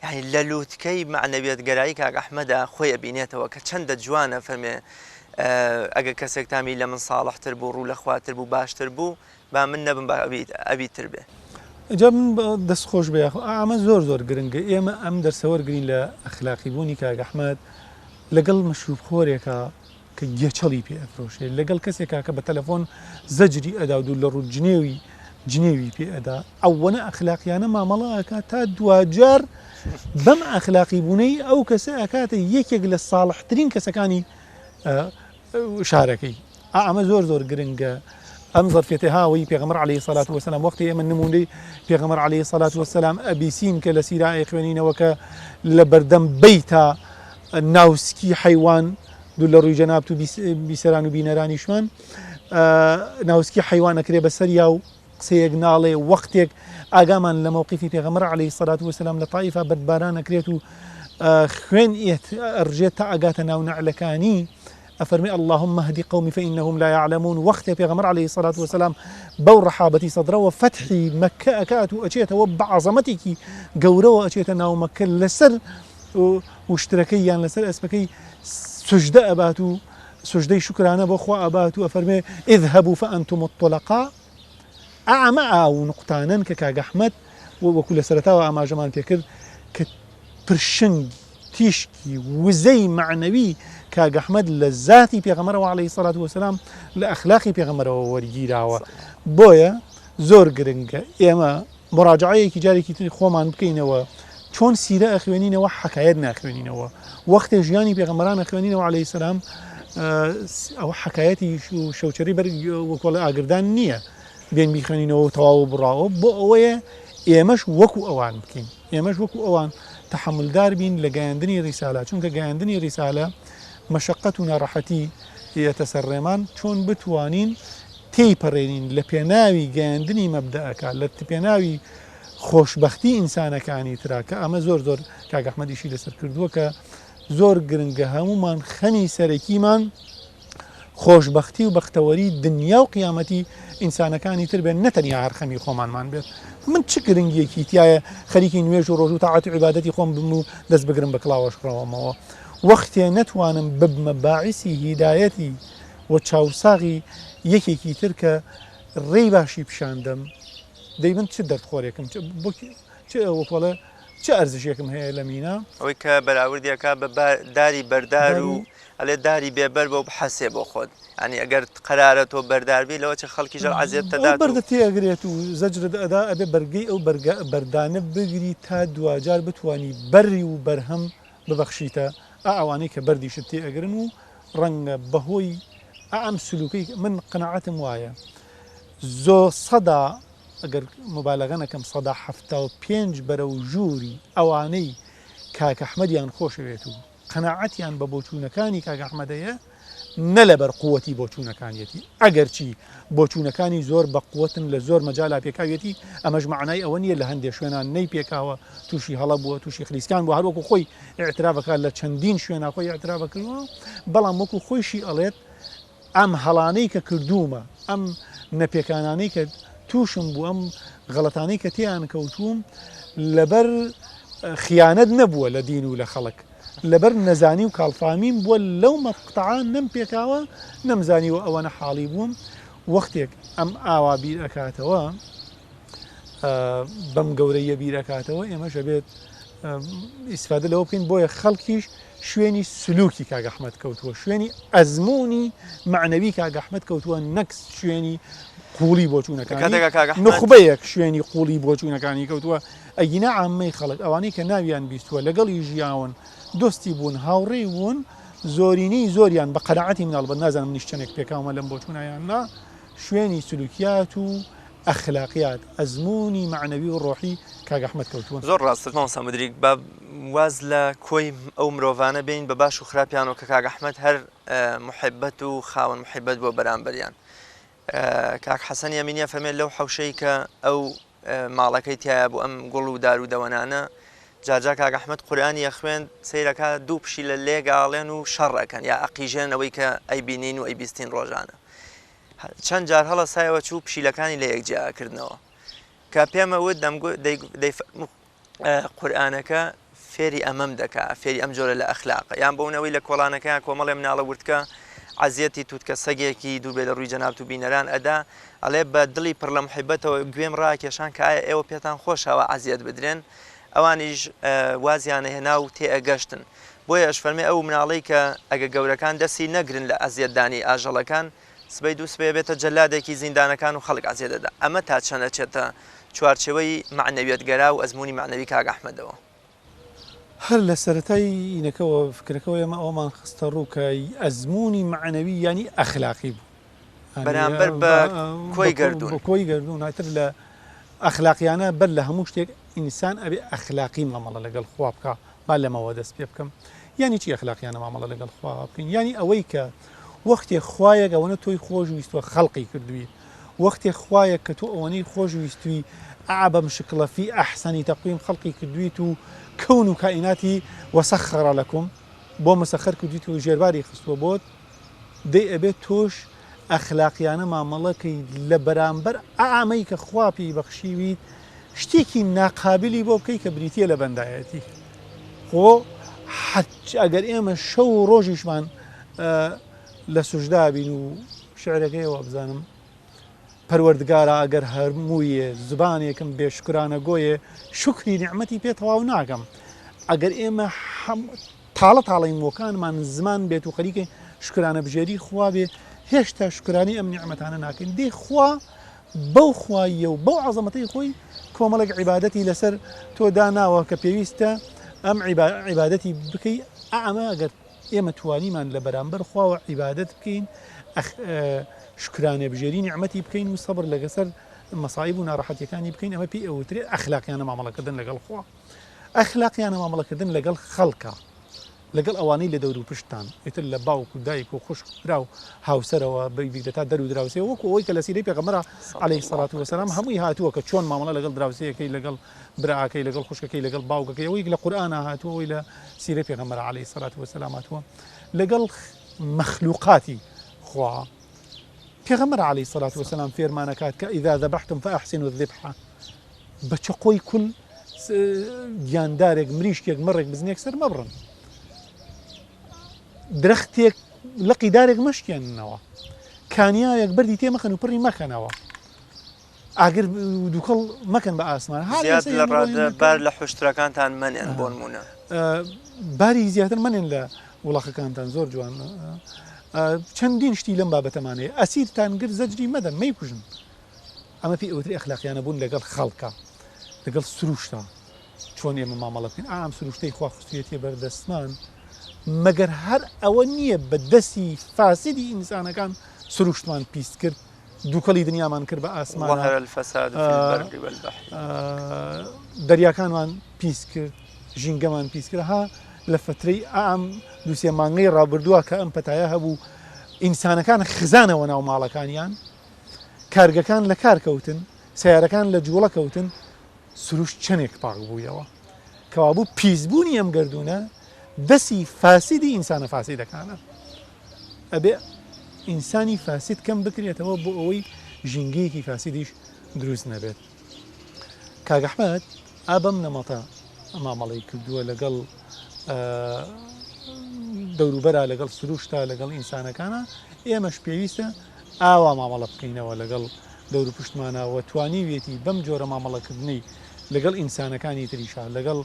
یانی لە لوتکەی مەعنەویەتگەرایی کاک ئەحمەدا خۆی ئەبینێتەوە کە چەندە جوانە فەرمێ ئەگەر کەسێکتان بینی لە من ساڵحتر بوو ڕوو لە خواتر بوو باشتر بوو با من نەبم با ئەوی تر بێ. جا من دەست خۆش بێ یاخۆ ئەمە زۆر زۆر گرنگە ئێمە ئەم دەرسە وەرگرین لە ئەخلاقی بوونی کاک ئەحمەد لەگەڵ مەشروب خۆرێکا کە گێچەڵی پێ ئەفرۆشێ لەگەڵ کەسێکا کە بە تەلەفۆن زەجری ئەدا و دوور لە ڕوو جنێوی جنێوی پێ ئەدا ئەوەنە ئەخلاقیانە مامەڵە ئەکا تا دواجار بەم ئەخلاقی بوونەی ئەو کەسە ئەکاتە یەکێک لە ساڵحترین کەسەکانی شارەکەی ئا ئەمە زۆر زۆر گرنگە ئەم زەرفێتە هاوەی پێغەمبەر عەلەیهی سەلات وەسەلام وەختی ئێمە نموونەی پێغەمبەر عەلەیهی سەلات وەسەلام ئەبیسین کە لە سیرا ئەیخوێنینەوە کە لە بەردەم بەیتا ناوسکی حەیوان دوور لە ڕووی جەنابت و بیسەران و بینەرانیشمان ناوسکی حەیوان ئەکرێ بەسەریا و قسەیەک ناڵێ وەختێک ئاگامان لە مەوقیفی پێغەمبەر عەلەیهی سەلات وەسەلام لە تائیفا بەردباران ئەکرێت و خوێن ئەڕژێت تا ئەگاتە ناو نەعلەکانی ئەفەرمێ اللهم اهد قومی فانهم لا یعلمون وەختێ پێغەمبەر علیە الصلوة والسلام بەو ڕەحابەتی سەدرەوە فەتحی مەککە ئەکات و ئەچێتەوە بە عەزەمەتێکی گەورەوە ئەچێتە ناو مەککە لەسەر وشترەکەی یان لەسەر ئەسپەکەی سوجدە ئەبات و سوجدەی شوکرانە بۆ خوا ئەبات و ئەفەرمێ اذهبوا فانتم الطلقاء ئەمە ئاو نوقتانەن کە کاک ئەحمەد وەکو لە سەرەتاوە ئاماژەمان پێکرد کە پرشنگی تیشکی وزەی مەعنەوی کاک ئەحمەد لە زاتی پێغەمبەرەوە عەلەیهی سەلات وەسەلام لە ئەخلاقی پێغەمبەرەوە وەرگیراوە بۆیە زۆر گرنگە ئێمە مراجعەیەکی جارێکی تری خۆمان بکەینەوە چۆن سیرە ئەخوێنینەوە حکایەت ناخوێنینەوە وەختێ ژیانی پێغەمبەران ئەخوێنینەوە عەلەیهی سەلام ئەوە حکایەتی شەوچەرەی بەر وەکۆڵە ئاگردان نییە بێن بیخوێنینەوە و تەواو بڕاوە بۆ ئەوەیە ئێمەش وەکو ئەوان بکەین ئێمەش وەکو ئەوان تەحەمولدار بین لە گەیاندنی ڕیسالە، چونکە گەیاندنی ڕیسالە مەشەقەت و ناڕەحەتی یەتە سەر ڕێمان، چۆن بتوانین تێی پەڕێنین لە پێناوی گەیاندنی مەبدەئەکە، لە پێناوی خۆشبەختی ئینسانەکانی ترا، کە ئەمە زۆر زۆر کاک ئەحمەد ئیشی لەسەر کردووە کە زۆر گرنگە هەموومان خەمی سەرەکیمان خۆشبەختی و بەختەوەری دنیا و قیامەتی ئینسانەکانی تر بێت نە تەنیا هەر خەمی خۆمانمان بێت من چ گرنگیەکی تایە خەریکی نوێژ و ڕۆژ و تاعەت و عیبادەتی خۆم بم و دەست بگرم بە کڵاوەش ڕەوەمەوە وەختێ نەتوانم ببمە باعیسی هیدایەتی و چاوساغی یەکێکی تر کە ڕێی باشی پیشان دەم دەی من چ دەردخۆرێکم چ وەکۆڵێ چ ئەرزشێکم هەیە لە مینا؟ ئەوەی کە بەراوردی ئەکا بە داری بەردار و ئەلێ داری بێ بەر بۆ بحەسێ بۆ خۆت یانی ئەگەر قەرارە تۆ بەردار بی لەوە چ خەڵکیش هەر عەزێت ئەو دەدات و بەردە تێئەگرێت و زەجرت ئەدا ئەبێ بەرگەی ئەو بەرگە بەردانە بگری تا دواجار بتوانی بەری و بەرهەم ببەخشیتە ئا ئەوانەی کە بەردیشت تێئەگرن و ڕەنگە بەهۆی ئا ئەم سلوکەی من قەناعەتم وایە زۆ سەدا ئەگەر موبالەغە نەکەم 75% بەرەو ژووری ئەوانەی کاک ئەحمەدیان خۆشەوێت و قەناعەتیان بە بۆچوونەکانی کاک ئەحمەد هەیە نە لەبەر قوتی بۆچوونەکانیەتی ئەگەرچی بۆچوونەکانی زۆر بە قوتن لە زۆر مەجالا پێکاویەتی ئەمەش مەعنای ئەوە نییە لە هەندێک شوێنان نەی پێکاوە تووشی هەڵە بووە تووشی خلیسکان بووە هەر وەکو خۆی ئیعتراف ئەکات لە چەندین شوێنا خۆی ئیعتراف کردووە بەڵام وەکو خۆیشی ئەڵێت ئەم هەڵانەی کە کردوومە، ئەم نەپێکانانەی کە تووشم بوو، ئەم غەڵەتانەی کە تێیان کەوتووم، لەبەر خیانەت نەبووە لە دین و لە خەڵک، لەبەر نەزانی و کاڵفامیم بووە لەو مەقتەعە نەمپێکاوە، نەمزانیوە ئەوەنە حاڵی بووم، وەختێک ئەم ئاوا بیر ئەکاتەوە، بەم گەورەییە بیر ئەکاتەوە، ئێمەش ئەبێت ئیسفادە لەوە بکەین، بۆیە خەڵکیش شوێنی سلوکی کاک ئەحمەد کەوتووە، شوێنی ئەزموونی مەعنەوی کاک ئەحمەد کەوتووە نەک شوێنی قووڵی بۆچوونەکانی، کاتێکا کاک ئەحمەد نوخبەیەک شوێنی قووڵی بۆچوونەکانی کەوتووە، ئەگینا عامەی خەڵک ئەوانەی کە ناویان بیستووە لەگەڵی ژیاون، دۆستی بوون، هاوڕێی بوون، زۆرینەی زۆریان بە قەناعەتی من ئەڵبەت نازانم منیش چەندێک پێکاومە لەم بۆچوونە یان نا، شوێنی سلوکیات و ئەخلاقیات، ئەزموونی مەعنەوی و ڕۆحی کاک ئەحمەد کەوتوون. زۆر ڕاستت مامۆستا مدریک، با واز لە کۆی ئەو مرۆڤانە بێنین بە باش و خراپیانەوە کە کاک ئەحمەد هەر موحیبەت و خاوەن موحیبەت بووە بەرامبەریان. کاک حەسەنی ئەمینی ئەفەرمێ لەو حەوشەی کە ئەو ماڵەکەی تیایا بوو ئەم گوڵ و دار و دەوەنانە جارجا کاک ئەحمەد قورئانی ئەخوێند سەیرەکا دوو پشیلە لێگاڵێن و شەڕ ئەکەن یا ئەقیژێن ئەوەی کە ئەیبینین و ئەیبیستین ڕۆژانە چەند جار هەڵەسایەوە چوو پشیلەکانی لە یەک جیا ئەکردنەوە کە پێمە وت دەمگوت دەیفەرموو قورئانەکە فێری ئەمەم دەکا فێری ئەم جۆرە لە ئەخلاقە یان بۆ نەوەی لە کۆڵانەکەیان کۆمەڵێ مناڵە ورتکە عەزیەتی توتکە سەگێکی دوور بێ لە ڕووی جەنابت و بینەران ئەدا، ئەڵێ بە دڵی پڕ لە موحیبەتەوە گوێم ڕاکێشان کە ئایا ئێوە پێتان خۆشە ئەوا عەزیەت بدرێن؟ ئەوانیش وازیان ئەهێنا و تێئەگەشتن. بۆیە ئەشفەرمێ ئەو مناڵەی کە ئەگە گەورەکان دەستی نەگرن لە ئەزیەتدانی ئاژەڵەکان، سبەی دوو سبەی ئەبێتە جەلادێکی زیندانەکان و خەڵک عەزیەت ئەدا. ئەمە تا چەند ئەچێتە چوارچێوەی مەعنەویەتگەرا و ئەزموونی مەعنەوی کاک ئەحمەدەوە؟ هەر لە سەرەتای ئینەکەوە فکرەکەوە ئێمە ئەوەمان خستە ڕوو کە ئەزموونی مەعنەوی یانی ئەخلاقی بوو بەرامبەر بە کۆی گەردوون. بە کۆی گەردوون ئیتر لە ئەخلاقیانە بەر لە هەموو شتێک ئینسان ئەبێ ئەخلاقی مامەڵە لەگەڵ خوا بکا با لەمەوە دەست پێ بکەم یانی چی ئەخلاقیانە مامەڵە لەگەڵ خوا بکەین یانی ئەوەی کە وەختێ خوایەک ئەوەنە تۆی خۆش ویستوە خەڵقی کردووی وەختێ خوایەک کە تۆ ئەوەنەی خۆش ویستوی ئا بەم شکڵە فی احسن تقویم خەڵقی کردویت و کەون و کائیناتی وسخر لکم بۆ مسەخەر کردویت و ژێرباری خستوە بۆت دەی ئەبێت تۆش ئەخلاقیانە مامەڵە کەی لە بەرامبەر ئا ئەمەی کە خوا پێی بەخشیویت شتێکی ناقابلی بۆ بکەی کە بریتیە لە بەندایەتی خۆ حەج ئەگەر ئێمە شەو و ڕۆژیشمان لە سوژدا بین و شعرەکەی وابزانم پەروەردگارا ئەگەر هەموویێ زبانێکم بێ شوکرانە گۆیێ شوکری نیعمەتی پێ تەواو ناکەم ئەگەر ئێمە تاڵە تاڵەی مۆکانمان زمان بێت و خەریکە شوکرانە بژێری خوا بێ هێشتا شوکرانی ئەم نیعمەتانە ناکەین دێ خوا بەو خواییە و بەو عەزەمەتەی خۆی کۆمەڵێک عیبادەتی لەسەر تۆ داناوە کە پێویستە ئەم عیبادەتی بکەی ئەمە ئەگەر ئێمە توانیمان لە بەرامبەر خواوە عیبادەت بکەین شوکرانە بژێری نیعمەتی بکەین و سەبر لەگەسەر مەسایب و ناڕەحەتیەکانی بکەین ئەمە پێی ئەوترێت ئەخلاقیانە مامەڵەکردن لەگەڵ خوا ئەخلاقیانە مامەڵەکردن لەگەڵ خەڵکە لەگەڵ ئەوانەی لە دەور و پشتتان ئیتر لە باوک و دایک و خوشک و برا و هاوسەرەوە بیگرە تا دەر و دراوسێ وەکو ئەوەی کە لە سیرەی پێغەمبەرا عەلەیهی سەڵات وەسەلام هەمووی هاتووە کە چۆن مامەڵە لەگەڵ دراوسێیەکەی لەگەڵ براکەی لەگەڵ خوشکەکەی لەگەڵ باوکەکەی ئەوەی لە قورئانا هاتووە ئەوەی لە سیرەی پێغەمبەرا عەلەیهی سەڵات وەسەلام هاتووە لەگەڵ مەخلوقاتی خوا پێغەمبەر عەلەیهی سەڵات وەسەلام فێرمانەکات کە اذا ذبحتم فاحسنوا الذبح بە چەقۆی کول گیاندارێک مریشکێک مەڕێک بزنێک سەر مەبڕن درەختێک لقی دارێک مەشکێننەوە کانیاوێک بەردی تێ مەخەن و پڕی مەکەنەوە ئاگر دووکەڵ مەکەن بە ئاسمان زیاد لە ڕادە بار لە حوشترەکانتان مەنێن بۆ نمونە باری زیاتر مەنێن لە وڵاخەکانتان زۆر جوان چەندین شتی لەم بابەتەمانەیە ئەسیرتان گر زەجری مەدەن مەیکوژن ئەمە پێی ئەوترێ ئەخلاقیانە بوون لەگەڵ خەڵکا، لەگەڵ سروشتا چۆن ئێمە مامەڵە بکەین، ئا ئەم سروشتەی خوا خستوویەتیە بەر دەستمان، مەگەر هەر ئەوە نییە بە دەستی فاسدی ئینسانەکان سروشتمان پیس کرد، دووکەڵی دنیامان کرد بە ئاسمانا، ظهر الفساد فی البر والبحر. دەریاکانمان پیس کرد، ژینگەمان پیس کرد، ها لە فەترەی ئا ئەم دوو سێ مانگەی ڕابردووە کە ئەم پەتایە هەبوو، ئینسانەکان خزانەوە ناو ماڵەکانیان، کارگەکان لە کار کەوتن، سەیارەکان لە جووڵە کەوتن، سروشت چەنێک پاک بوویەوە. کەوابوو پیسبوونی ئەم گەردوونە دەستی فاسیدی ئینسانە فاسیدەکانە. ئەبێ ئینسانی فاسید کەم بکرێتەوە بۆ ئەوەی ژینگەیەکی فاسیدیش دروست نەبێت. کاک ئەحمەد ئا بەم نەمەتە مامەڵەی کردووە لەگەڵ دەوروبەرا لەگەڵ سروشتا لەگەڵ ئینسانەکانا ئێمەش پێویستە ئاوا مامەڵە بکەینەوە لەگەڵ دەوروپشتمانا و توانیویەتی بەم جۆرە مامەڵەکردنەی لەگەڵ ئینسانەکانی تریشا لەگەڵ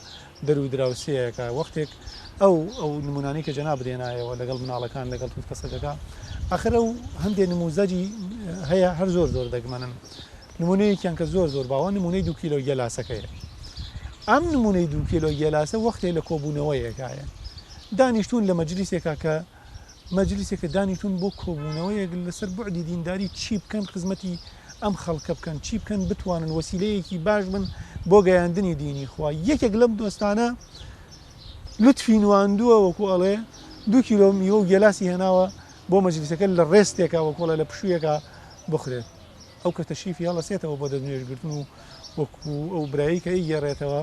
دەرو دراوسێیەکا وەختێک ئەو ئەو نمونانەی کە جەنابت هێنایەوە لەگەڵ مناڵەکان لەگەڵ توتکە سەگەکە ئاخر ئەو هەندێ نموزەجی هەیە هەر زۆر زۆر دەگمەنن نمونەیەکیان کە زۆر زۆر باوە نمونەی دوو کیلۆ گێلاسەکەیە ئەم نمونەی دوو کیلۆ گێلاسە وەختێ لە کۆبوونەوەیەکایە دانیشتون لە مەجلیسێکا کە مەجلیسێکە دانیشتوون بۆ کۆبوونەوەیەک لەسەر بوعدی دینداری چی بکەن خزمەتی ئەم خەڵکە بکەن چی بکەن بتوانن وەسیلەیەکی باش بن بۆ گەیاندنی دینی خوا یەکێک لەم دۆستانە لوتفی نواندووە وەکو ئەڵێ دوو کیلۆ میوە و گێلاسی هێناوە بۆ مەجلیسەکە لە ڕێستێکا وەکو ئەڵێ لە پشوویەکا بخورێت ئەو کە تەشریفی هەڵەسێتەوە بۆ دەستنوێژگرتن و وەکو ئەو برایی کە ئەیگێڕێتەوە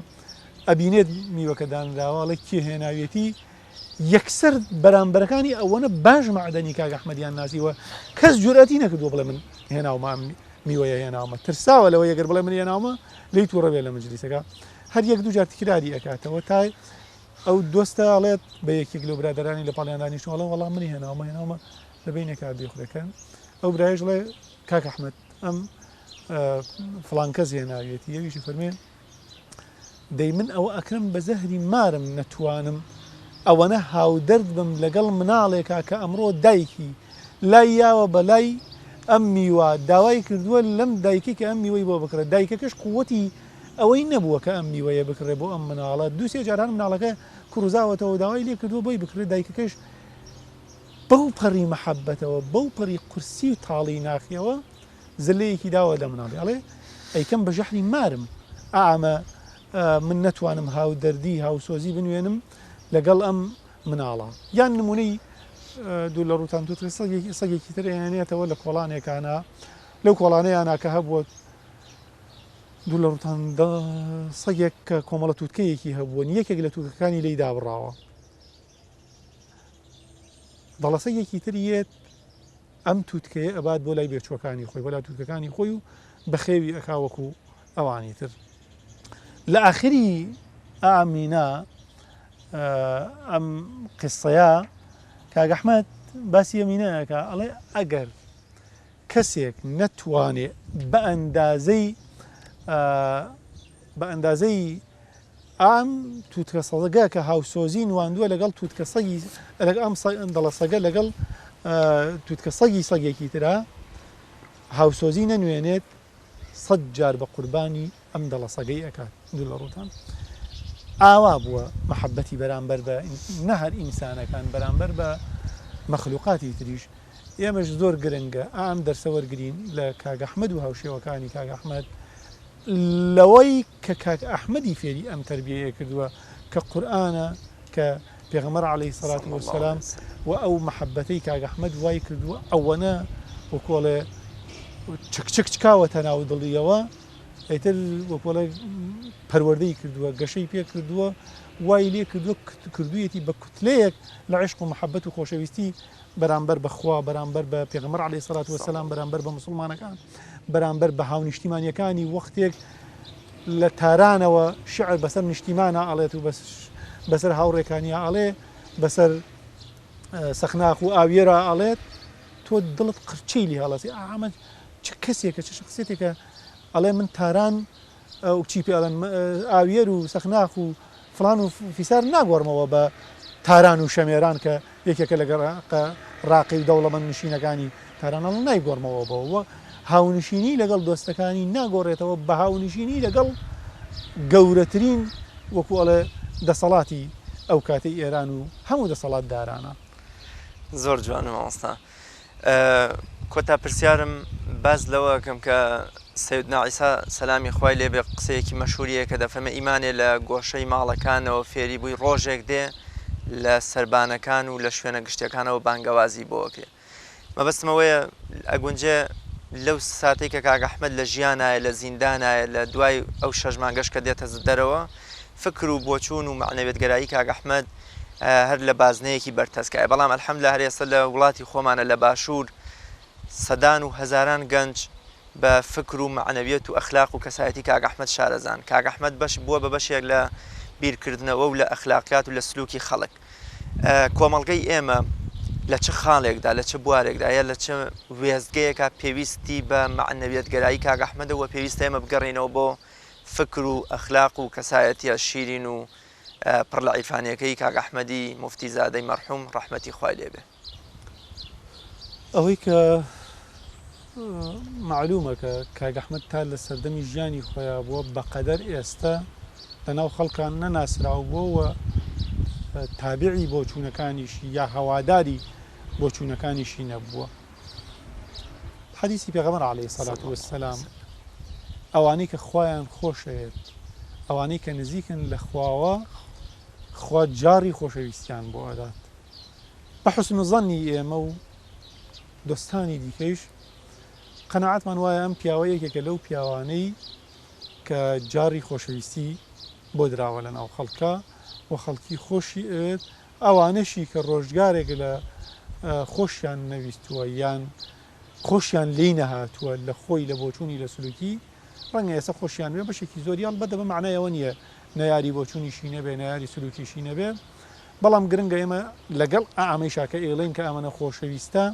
ئەبینێت میوەکە دانراوە ئەڵێ کێ هێناویەتی یەکسەر بەرامبەرەکانی ئەوەنە باش مەعدەنی کاک ئەحمەدیان ناسیوە کەس جورئەتی نەکردووە بڵێ من هێناومە ئەم میوەیە هێناومە ترساوە لەوەی ئەگەر بڵێ من هێناومە لێی تووڕە بێ لە مەجلیسەکە هەر یەک دوو جار تکراری ئەکاتەوە تا ئەو دۆستە ئەڵێت بە یەکێک لەو برادەرانی لە پاڵیان دانیشتووە ئەڵێ وەڵا من هێناومە هێناومە. لە بەینێکا بیخورێ کە ئەو برایەش ڵێ کاک ئەحمەد ئەم فڵان کەس هێناویەتی ئەویش فەرمێ دەی من ئەوە ئەکرم بە زەهری مارم نەتوانم ئەوەنە هاودەرد بم لەگەڵ مناڵێکا کە ئەمڕۆ دایکی لای یاوە بە لای ئەم میوە داوای کردووە لەم دایکی کە ئەم میوەی بۆ بکڕێت دایکەکەش قوتی ئەوەی نەبووە کە ئەم میوەیە بکڕێ بۆ ئەم مناڵە دووسێ جاران مناڵەکە کڕوزاوەتەوە داوای لێ کردووە بۆی بکڕێت دایکەکەش بەو پەڕی مەحەبەتەوە بەو پەڕی قورسی و تاڵی ناخیەوە زلەیەکی داوە لە مناڵی ئەڵێ ئەیکەم بە ژەحری مارم ئامە من نەتوانم هاودەردی هاوسۆزی بنوێنم لەگەڵ ئەم مناڵە یان نمونەی دوو لە ڕوتان توتر سەگێکی تر ئەیانێتەوە لە کۆڵانێکانە لەو کۆڵانەیانە کە هەبووە دوو لە ڕوتان سەگێک کە کۆمەڵە توتکەیەکی هەبووە یەکێک لە توکەکانی لی دابڕاوە دەڵەسەگێکی تر یەت ئەم توتکەیە ئەبات بۆ لای بێچوەکانی خۆی بۆ لای توتکەکانی خۆی و بەخێوی ئەکا وەکو ئەوانی تر لە ئاخری ئامینا ئەم قسەیە کاک ئەحمەد باسی ئەمینە ئەکا ئەڵێ ئەگەر کەسێک نەتوانێ بە ئەندازەی بە ئەندازەی ئەم تووتکە سەگە کە هاوسۆزی نواندووە لەگەڵ تووتکە سەگی ئەم دەڵە سەگە لەگەڵ تووتکە سەگی سەگێکی ترا هاوسۆزی نەنوێنێت سەد جار بە قوربانی ئەم دەڵە سەگەی ئەکات دوور لە ڕووتان ئاوا بووە مەحەبەتی بەرامبەر بە نە هەر ئینسانەکان بەرامبەر بە مەخلوقاتی تریش ئێمەش زۆر گرنگە ئەم دەرسە وەرگین لە کاک ئەحمەد و هاوشێوەکانی کاک ئەحمەد لەوەی کە کاک ئەحمەدی فێری ئەم تەربیەیە کردووە کە قورئانە کە پێغەمبەر عەلەیهی سەڵات وەسەلام و ئەو مەحەبەتەی کاک ئەحمەد وای کردووە ئەوەنە وەکۆڵێ چکچک چکاوەتە ناو دڵیەوە ئیتر وەکۆڵێ پەروەردەی کردووە گەشەی پێ کردووە وای لێ کردووە کردوویەتی بە کوتلەیەک لە عشق و محەبەت و خۆشەویستی بەرامبەر بە خوا بەرامبەر بە پێغەمبەر عەلەیهی سەڵات وەسەلام بەرامبەر بە موسڵمانەکان بەرامبەر بە هاونیشتیمانیەکانی وەختێک لە تارانەوە شعر بەسەر نیشتیمانە ئەڵێت و بەسەر هاوڕێکانیا ئەڵێ بەسەر سەخناخ و ئاویێرا ئەڵێت تۆ دڵت قرچەی لێ هەڵەسی ئامە چ کەسێکە چ شخصیتێکە ئەڵێ من تاران ئەو چی پێ ئەڵێن ئاویەر و سەخناخ و فڵان و فیسار ناگۆڕمەوە بە تاران و شەمێران کە یەکێکە لە گەڕەکە ڕاقی و دەوڵەمەند نشینەکانی تاران ئەڵێ نایگۆڕمەوە بەوە هاونشینی لەگەڵ دۆستەکانی ناگۆڕێتەوە بە هاونشینی لەگەڵ گەورەترین وەکو ئەڵێ دەسەڵاتی ئەو کاتەی ئێران و هەموو دەسەڵاتدارانە. زۆر جوانە مامۆستا. کۆتا پرسیارم باس لەوە ئەکەم کە سەیدنا عیسا سەلامی خوای لێ بێ قسەیەکی مەشهوری هەیە کە دەفەرمێ ئیمانێ لە گۆشەی ماڵەکانەوە فێری بووی ڕۆژێک دێ لە سەربانەکان و لە شوێنە گشتیەکانەوە بانگەوازی بۆ ئەکرێ مەبەستم ئەوەیە ئەگونجێ لەو ساتەی کە کاک ئەحمەد لە ژیانایە لە زیندانایە لە دوای ئەو شەش مانگەش کە دێتە دەرەوە فکر و بۆچوون و مەعنەویەتگەرایی کاک ئەحمەد هەر لە بازنەیەکی بەرتەسکایە بەڵام الحمدللە هەر ئێستا لە وڵاتی خۆمانە لە باشوور سەدان و هەزاران گەنج بە فکر و مەعنەویەت و ئەخلاق و کەسایەتی کاک ئەحمەد شارەزان کاک ئەحمەد بەش بووە بە بەشێک لە بیرکردنەوە و لە ئەخلاقیات و لە سلوکی خەڵک کۆمەڵگەی ئێمە لە چ خاڵێکدا لە چ بوارێکدا یا لە چ وێستگەیەکە پێویستی بە مەعنەویەتگەرایی کاک ئەحمەدە و پێویستە ئێمە بگەڕێینەوە بۆ فکر و ئەخلاق و کەسایەتیە شیرین و پڕ لە عیرفانیەکەی کاک ئەحمەدی موفتی زادەی مەرحوم ڕەحمەتی خوای لێ بێ. ئەوەی کە مەعلومە کە کاک ئەحمەد تا لە سەردەمی ژیانی خۆیا بووە بە قەدەر ئێستە لە ناو خەڵکان نەناسراو بووە و تابعی بۆچوونەکانیشی یا هەواداری بۆچوونەکانیشی نەبووە. حەدیسی پێغەمبەر عەلەیهی سەلات وەسەلام ئەوانەی کە خوایان خۆشەوێت ئەوانەی کە نزیکن لە خواوە خوا جاڕی خۆشەویستیان بۆ ئەدات بە حوسن زەنی ئێمە و دۆستانی دیکەیش قەناعەتمان وایە ئەم پیاوە یەکێکە لەو پیاوانەی کە جاڕی خۆشەویستی بۆ دراوە لە ناو خەڵکە و خەڵکی خۆشی ئەوێت ئەوانەشی کە ڕۆژگارێک لە خۆشیان نەویستووە یان خۆشیان لێی نەهاتووە لە خۆی لە بۆچوونی لە سلوکی ڕەنگە ئێستا خۆشیان بێ بەشێکی زۆری ئەڵبەتە بە مەعنای ئەوە نییە نەیاری بۆچوونیشی نەبێ نەیاری سلوکیشی نەبێ بەڵام گرنگە ئێمە لەگەڵ ئامەیشا کە ئێڵێن کە ئەمەنە خۆشەویستە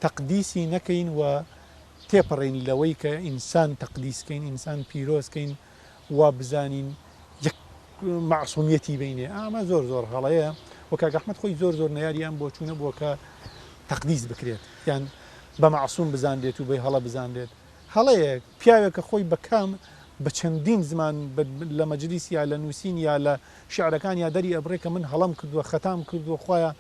تەقدیسی نەکەین و تێپەڕین لەوەی کە ئینسان تەقدیس کەین، ئینسان پیرۆز کەین، وا بزانین یەک مەعسومیەتی بینێ، ئەمە زۆر زۆر هەڵەیە و کاک ئەحمەد خۆی زۆر زۆر نەیاری ئەم بۆچوونە بووە کە تەقدیس بکرێت یان بە مەعسوم بزانرێت و بە هەڵە بزانرێت. هەڵەیە، پیاوێک کە خۆی بە کام بە چەندین زمان لە مەجلیس یا لە نووسین یا لە شیعرەکانیا دەری ئەبڕێ کە من هەڵەم کردووە، خەتام کردووە، خوایە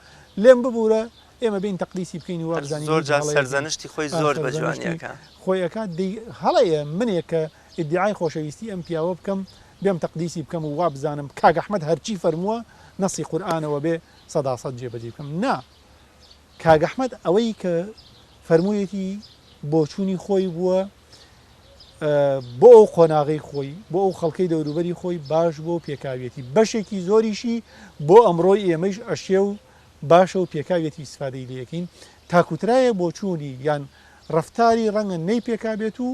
لێم ببوورە، ئێمە بێین تەقدیسی بکەین و وابزانین زۆر هیچ جار هەڵەیەک سەرزەنشتی خۆی زۆر بە جوانی سەرزەنشتی ئەکا. خۆی ئەکات، دەی هەڵەیە منێک کە ئیدیعای خۆشەویستی ئەم پیاوە بکەم بێم تەقدیسی بکەم و وابزانم کاک ئەحمەد هەرچی فەرمووە نەسی قورئانەوە بێ سەداسەد جێبەجێی بکەم، نا کاک ئەحمەد ئەوەی کە فەرموویەتی بۆچوونی خۆی بووە بۆ ئەو قۆناغەی خۆی بۆ ئەو خەڵکەی دەوروبەری خۆی باش بووە و پێکاویەتی بەشێکی زۆریشی بۆ ئەمڕۆی ئێمەیش ئەشێ و باشە و پێکاویەتی ئیستفادەی لێکەین تاکوترایە بۆچوونی یان ڕەفتاری ڕەنگە نەی پێکابێت و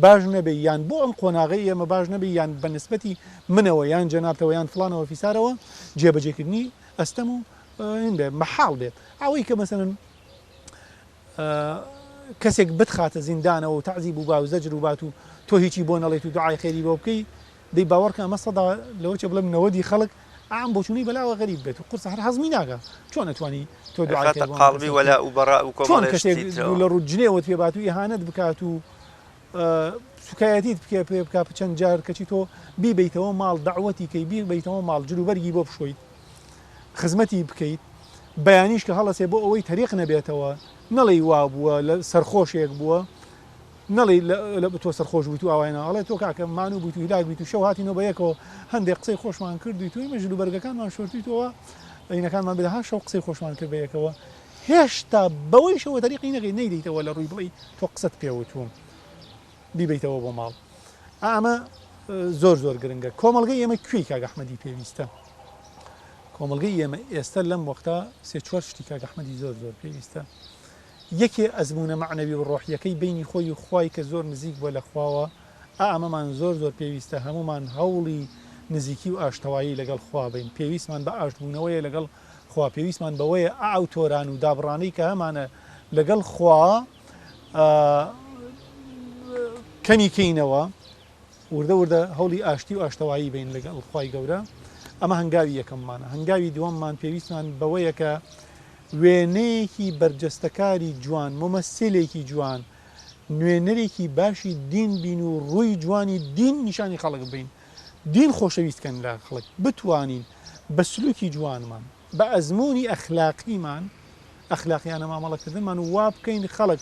باش نەبێ یان بۆ ئەم قۆناغەی ئێمە باش نەبێ یان بە نسبەتی منەوە یان جەنابتەوە یان فڵانەوە فیسارەوە جێبەجێکردنی ئەستەم و بێ مەحاڵ بێت ئەوەی کە مەسەلەن کەسێک بتخاتە زیندانەوە و تەعزیب و با و زەجر و بات و تۆ هیچی بۆ نەڵێیت و دوعای خێری بۆ بکەی دەی باوەڕکە ئەمە سەدا لەوە چێ بڵێم نەوەدی خەڵک ئەم بۆچوونەی بەلاوە غەریب بێت و قورسە هەر هەزمی ناکا چۆن ئەتوانی تۆ دوعای ئەخاتە خێر بۆ ئەم قاڵبی کەسە بکەی وەلاء و بەڕاء و چۆن کۆمەڵێ کەسێک شتی ترەوە. لە ڕوو جنێوت پێ بات و ئیهانەت بکات و سوکایەتیت بکێ پێ بکا چەند جار کەچی تۆ بیبەیتەوە ماڵ دەعوەتی کەی بیبەیتەوە ماڵ جلوبەرگی بۆ بشۆیت خزمەتی بکەیت بەیانیش کە هەڵەسێ بۆ ئەوەی تەریق نەبێتەوە نەڵێی وابووە لە سەرخۆشێک بووە نەڵێی لە تۆ سەرخۆش بوویت و ئاوای نا ئەڵێ تۆ کاکە مانوو بوویت و هیلاک بوویت و شەو هاتینەوە بە یەکەوە هەندێک قسەی خۆشمان کردوویت و ئێمە جلوبەرگەکانمان شۆرتوویتەوە ئەینەکانمان بدە ها شەو قسەی خۆشمان کرد بە یەکەوە هێشتا بەوەیشەوە تەریقی نەکەی نەیدەیتەوە لە ڕووی بڵێی تۆ قسەت پێ وتووم بیبەیتەوە بۆ ماڵ ئەمە زۆر زۆر گرنگە کۆمەڵگەی ئێمە کوێی کاک ئەحمەدی پێویستە کۆمەڵگەی ئێمە ئێستا لەم وەختە سێ چوار شتی کاک ئەحمەدی زۆر زۆر پێویستە یەکێ ئەزمونە مەعنەوی و ڕۆحیەکەی بینی خۆی و خوای کە زۆر نزیک بووە لە خواوە ئا ئەمەمان زۆر زۆر پێویستە هەمومان هەوڵی نزیکی و ئاشتەوایی لەگەڵ خوا بین پێویستمان بە ئاشتبوونەوەیە لەگەڵ خوا پێویستمان بەوەیە ئا ئەو تۆران و دابڕانەی کە هەمانە لەگەڵ خوا کەمی کەینەوە وردە وردە هەوڵی ئاشتی و ئاشتەوایی بین لەگەڵ خوای گەورە ئەمە هەنگاوی یەکەممانە هەنگاوی دووەممان پێویستمان بەوەیە کە وێنەیەکی بەرجەستەکاری جوان ممەسیلێکی جوان نوێنەرێکی باشی دین بین و ڕووی جوانی دین نیشانی خەڵک بین دین خۆشەویست کەن لە خەڵک بتوانین بە سلوکی جوانمان بە ئەزموونی ئەخلاقیمان ئەخلاقیانە مامەڵەکردنمان و وا بکەین خەڵک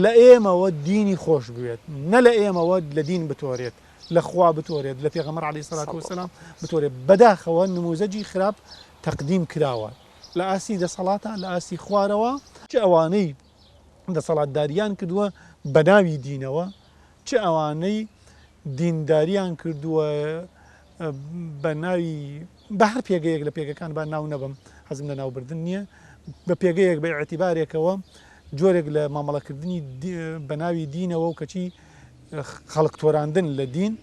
لە ئێمەوە دینی خۆش بوێت نە لە ئێمەوە لە دین بتۆرێت لە خوا بتۆرێت لە پێغەمبەر عەلەیهی سەلات وەسەلام بتۆرێت بەداخەوە نموزەجی خراپ تەقدیم کراوە لە ئاستی دەسەڵاتە لە ئاستی خوارەوە چ ئەوانەی دەسەڵاتداریان کردووە بە ناوی دینەوە چ ئەوانەی دینداریان کردووە بە ناوی بە هەر پێگەیەک لە پێگەکان با ناو نەبم حەزم لە ناوبردن نییە بە پێگەیەک بە ئیعتیبارێکەوە جۆرێک لە مامەڵەکردنی بە ناوی دینەوە و کەچی خەڵک تۆراندن لە دین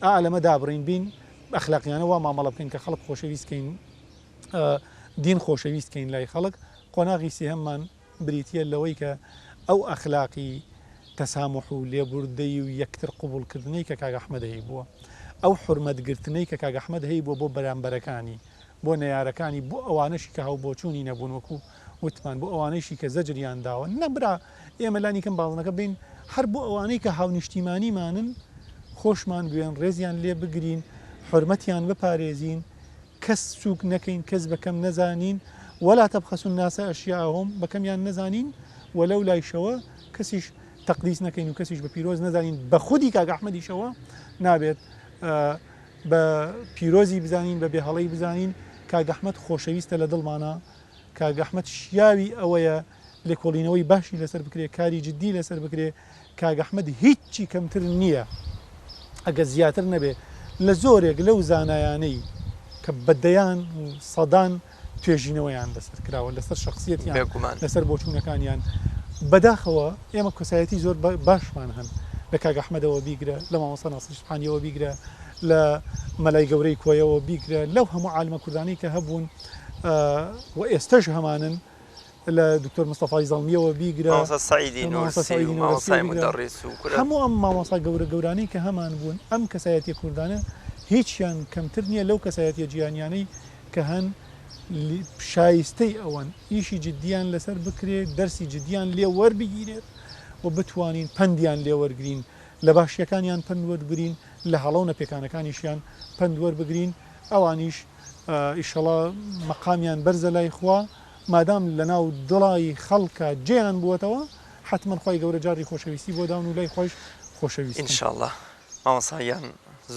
ئا لەمە دابڕین بین ئەخلاقیانە وا مامەڵە بکەین کە خەڵک خۆشەویست کەین دین خۆشەویست کەین لای خەڵک قۆناغی سێهەممان بریتییە لەوەی کە ئەو ئەخلاقی تەساموح و لێبوردەیی و یەکتر قبوڵکردنەی کە کاک ئەحمەد هەیبووە، ئەو حورمەت گرتنەی کە کاک ئەحمەد هەیبووە بۆ بەرامبەرەکانی، بۆ نەیارەکانی، بۆ ئەوانەشی کە هاوبۆچوونی نەبوون وەکو وتمان، بۆ ئەوانەیشی کە زەجریان داوە، نا برا ئێمە لانیکەم بازنەکە بین هەر بۆ ئەوانەی کە هاونیشتیمانیمانن خۆشمان بوێن، ڕێزیان لێ بگرین، حورمەتیان بپارێزین، کەس سوک نەکەین کەس بە کەم نەزانین، ولا تبخسوا الناس اشیاءهم، بە کەمیان نەزانین و لەو لایشەوە کەسیش تەقدیس نەکەین و کەسیش بە پیرۆز نەزانین بە خودی کاک ئەحمەدیشەوە نابێت بە پیرۆزی بزانین بە بێهەڵەی بزانین کاک ئەحمەد خۆشەویستە لە دڵمانە کاک ئەحمەد شیاوی ئەوەیە لێکۆڵینەوەی باشی لەسەر بکرێ کاری جدی لەسەر بکرێ کاک ئەحمەد هیچی کەمتر نییە ئەگەر زیاتر نەبێ لە زۆرێک لەو زانایانەی کە بە دەیان و سەدان توێژینەوەیان لەسەر کراوە لەسەر شەخسیەتیان بێگومان. لەسەر بۆچوونەکانیان بەداخەوە ئێمە کەسایەتی زۆر باشمان هەن لە کاک ئەحمەدەوە بیگرە لە مامۆستا ناسری سوبحانیەوە بیگرە لە مەلای گەورەی کۆیەوە بیگرە لەو هەموو عالمە کوردانەی کە هەبوون و ئێستەش هەمانن. لە دکتۆر مستەفای زەڵمییەوە بیگرە، مامۆستا سەعیدی مامۆستا نوورسی سەعیدی و نوورسیەوە مامۆستای بیگرە، مودەڕیس و کورە. هەموو ئەم مامۆستا گەورە گەورانەی کە هەمان بوون، ئەم کەسایەتیە کوردانە هیچیان کەمتر نییە لەو کەسایەتیە جیهانیانەی کە هەن، شایستەی ئەوەن ئیشی جدییان لەسەر بکرێت، دەرسی جدییان لێ وەربگیرێت و بتوانین پەندیان لێ وەرگرین، لە باشییەکانیان پەند وەربگرین، لە هەڵە و نەپێکانەکانیشیان پەند وەربگرین، ئەوانیش ئیشەڵا مەقامیان بەرزە لای خوا، مادام لەناو دڵی خەڵکا جێیان بووەتەوە، حەتمەن خوای گەورە جاڕی خۆشەویستی بۆ داون و لای خوایش خۆشەویستن. ان شاءاللە مامۆستا گیان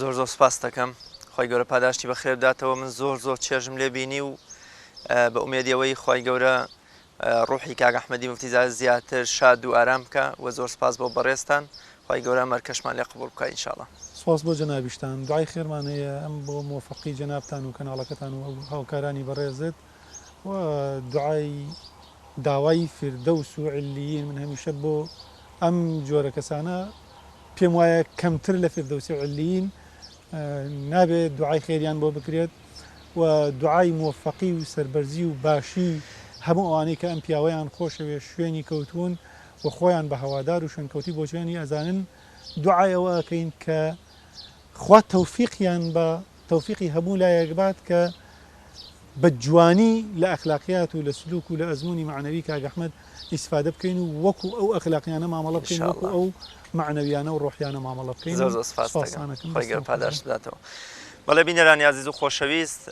زۆر زۆر سوپاست دەکەم خوای گەورە پاداشتی بەخێر بداتەوە من زۆر زۆر چێژم لێ بینی و بە ئومێدی ئەوەی خوای گەورە ڕوحی کاک ئەحمەدی موفتی زادە زیاتر شاد و ئارام بکا و زۆر سپاس بۆ بەڕێزتان خوای گەورە ئەم ئەرکەشمان لێ قبوڵ بکا ان شاءاللە. سپاس بۆ جەنابیشتان دوعای خێرمان هەیە ئەم بۆ مۆفەقی جەنابتان و کەناڵەکەتان و هاوکارانی بەڕێزت و دوعای داوای فیردەوس و علیین من هەمیشە بۆ ئەم جۆرە کەسانە پێم وایە کەمتر لە فیردەوسی و علیین نابێت دوعای خێریان بۆ بکرێت و دوعای مۆفەقی و سەربەرزی و باشی هەموو ئەوانەی کە ئەم پیاوەیان خۆشەوێ شوێنی کەوتوون و خۆیان بە هەوادار و شوێنکەوتووی بۆچوێنی ئەزانن دوعای ئەوە ئەکەین کە خوا تەوفیقیان بە تەوفیقی هەموو لایەک بات کە بە جوانی لە ئەخلاقیات و لە سلوک و لە ئەزموونی مەعنەوی کاک ئەحمەد ئیسفادە بکەین و وەکو ئەو ئەخلاقیانە مامەڵە بکەین وەکو ئینشاءاللە ئەو مەعنەویانە و ڕۆحیانە مامەڵە بکەین زۆر و زۆر سپاست دەکەم سپاستانەکەم خوای گەورە دەستتان خۆش بێت. پاداشت بداتەوە. بەڵێ بینەرانی ئازیز و خۆشەویست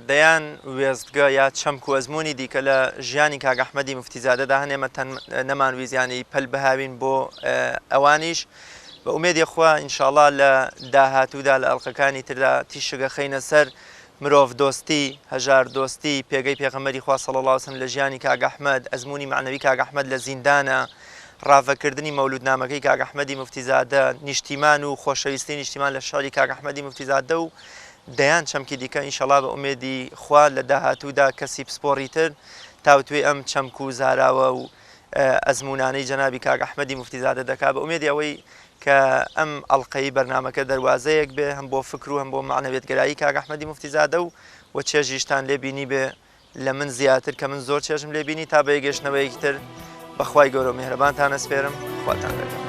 دەیان وێستگە یا چەمک و ئەزموونی دیکە لە ژیانی کاک ئەحمەدی موفتیزادەدا هەن ئێمە تەن نەمانویست یانی پەل بهاوین بۆ ئەوانیش بە ئومێدی خوا ئینشاڵا لە داهاتوودا لە ئەڵقەکانی تردا تیشک ئەخەینە سەر مرۆڤ دۆستی، هەژار دۆستی، پێگەی پێغەمبەری خوا صلی اللە علیە وسلم لە ژیانی کاک ئەحمەد، ئەزموونی مەعنەوی کاک ئەحمەد لە زیندانا، ڕاڤەکردنی مەولوودنامەکەی کاک ئەحمەدی موفتیزادە، نیشتیمان و خۆشەویستی نیشتیمان لە شعری کاک ئەحمەدی موفتیزادە و دەیان چەمکی دیکە ئینشەڵا بە ئومێدی خوا لە داهاتوودا کەسی پسپۆڕی تر تاوتوێی ئەم چەمک و زاراوە و ئەزموونانەی جەنابی کاک ئەحمەدی موفتیزادە دەکا بە ئومێدی ئەوەی کە ئەم ئەڵقەی بەرنامەکە دەروازەیەک بێ هەم بۆ فکر و هەم بۆ مەعنەویەتگەرایی کاک ئەحمەدی موفتیزادە و و چێژیشتان لێ بینیبێ لە من زیاتر کە من زۆر چێژم لێ بینی تا بە یەکگەشتنەوەیەکی تر بە خوای گەورە و میهرەبانتان ئەسپێرم خواتان لەگەڵ.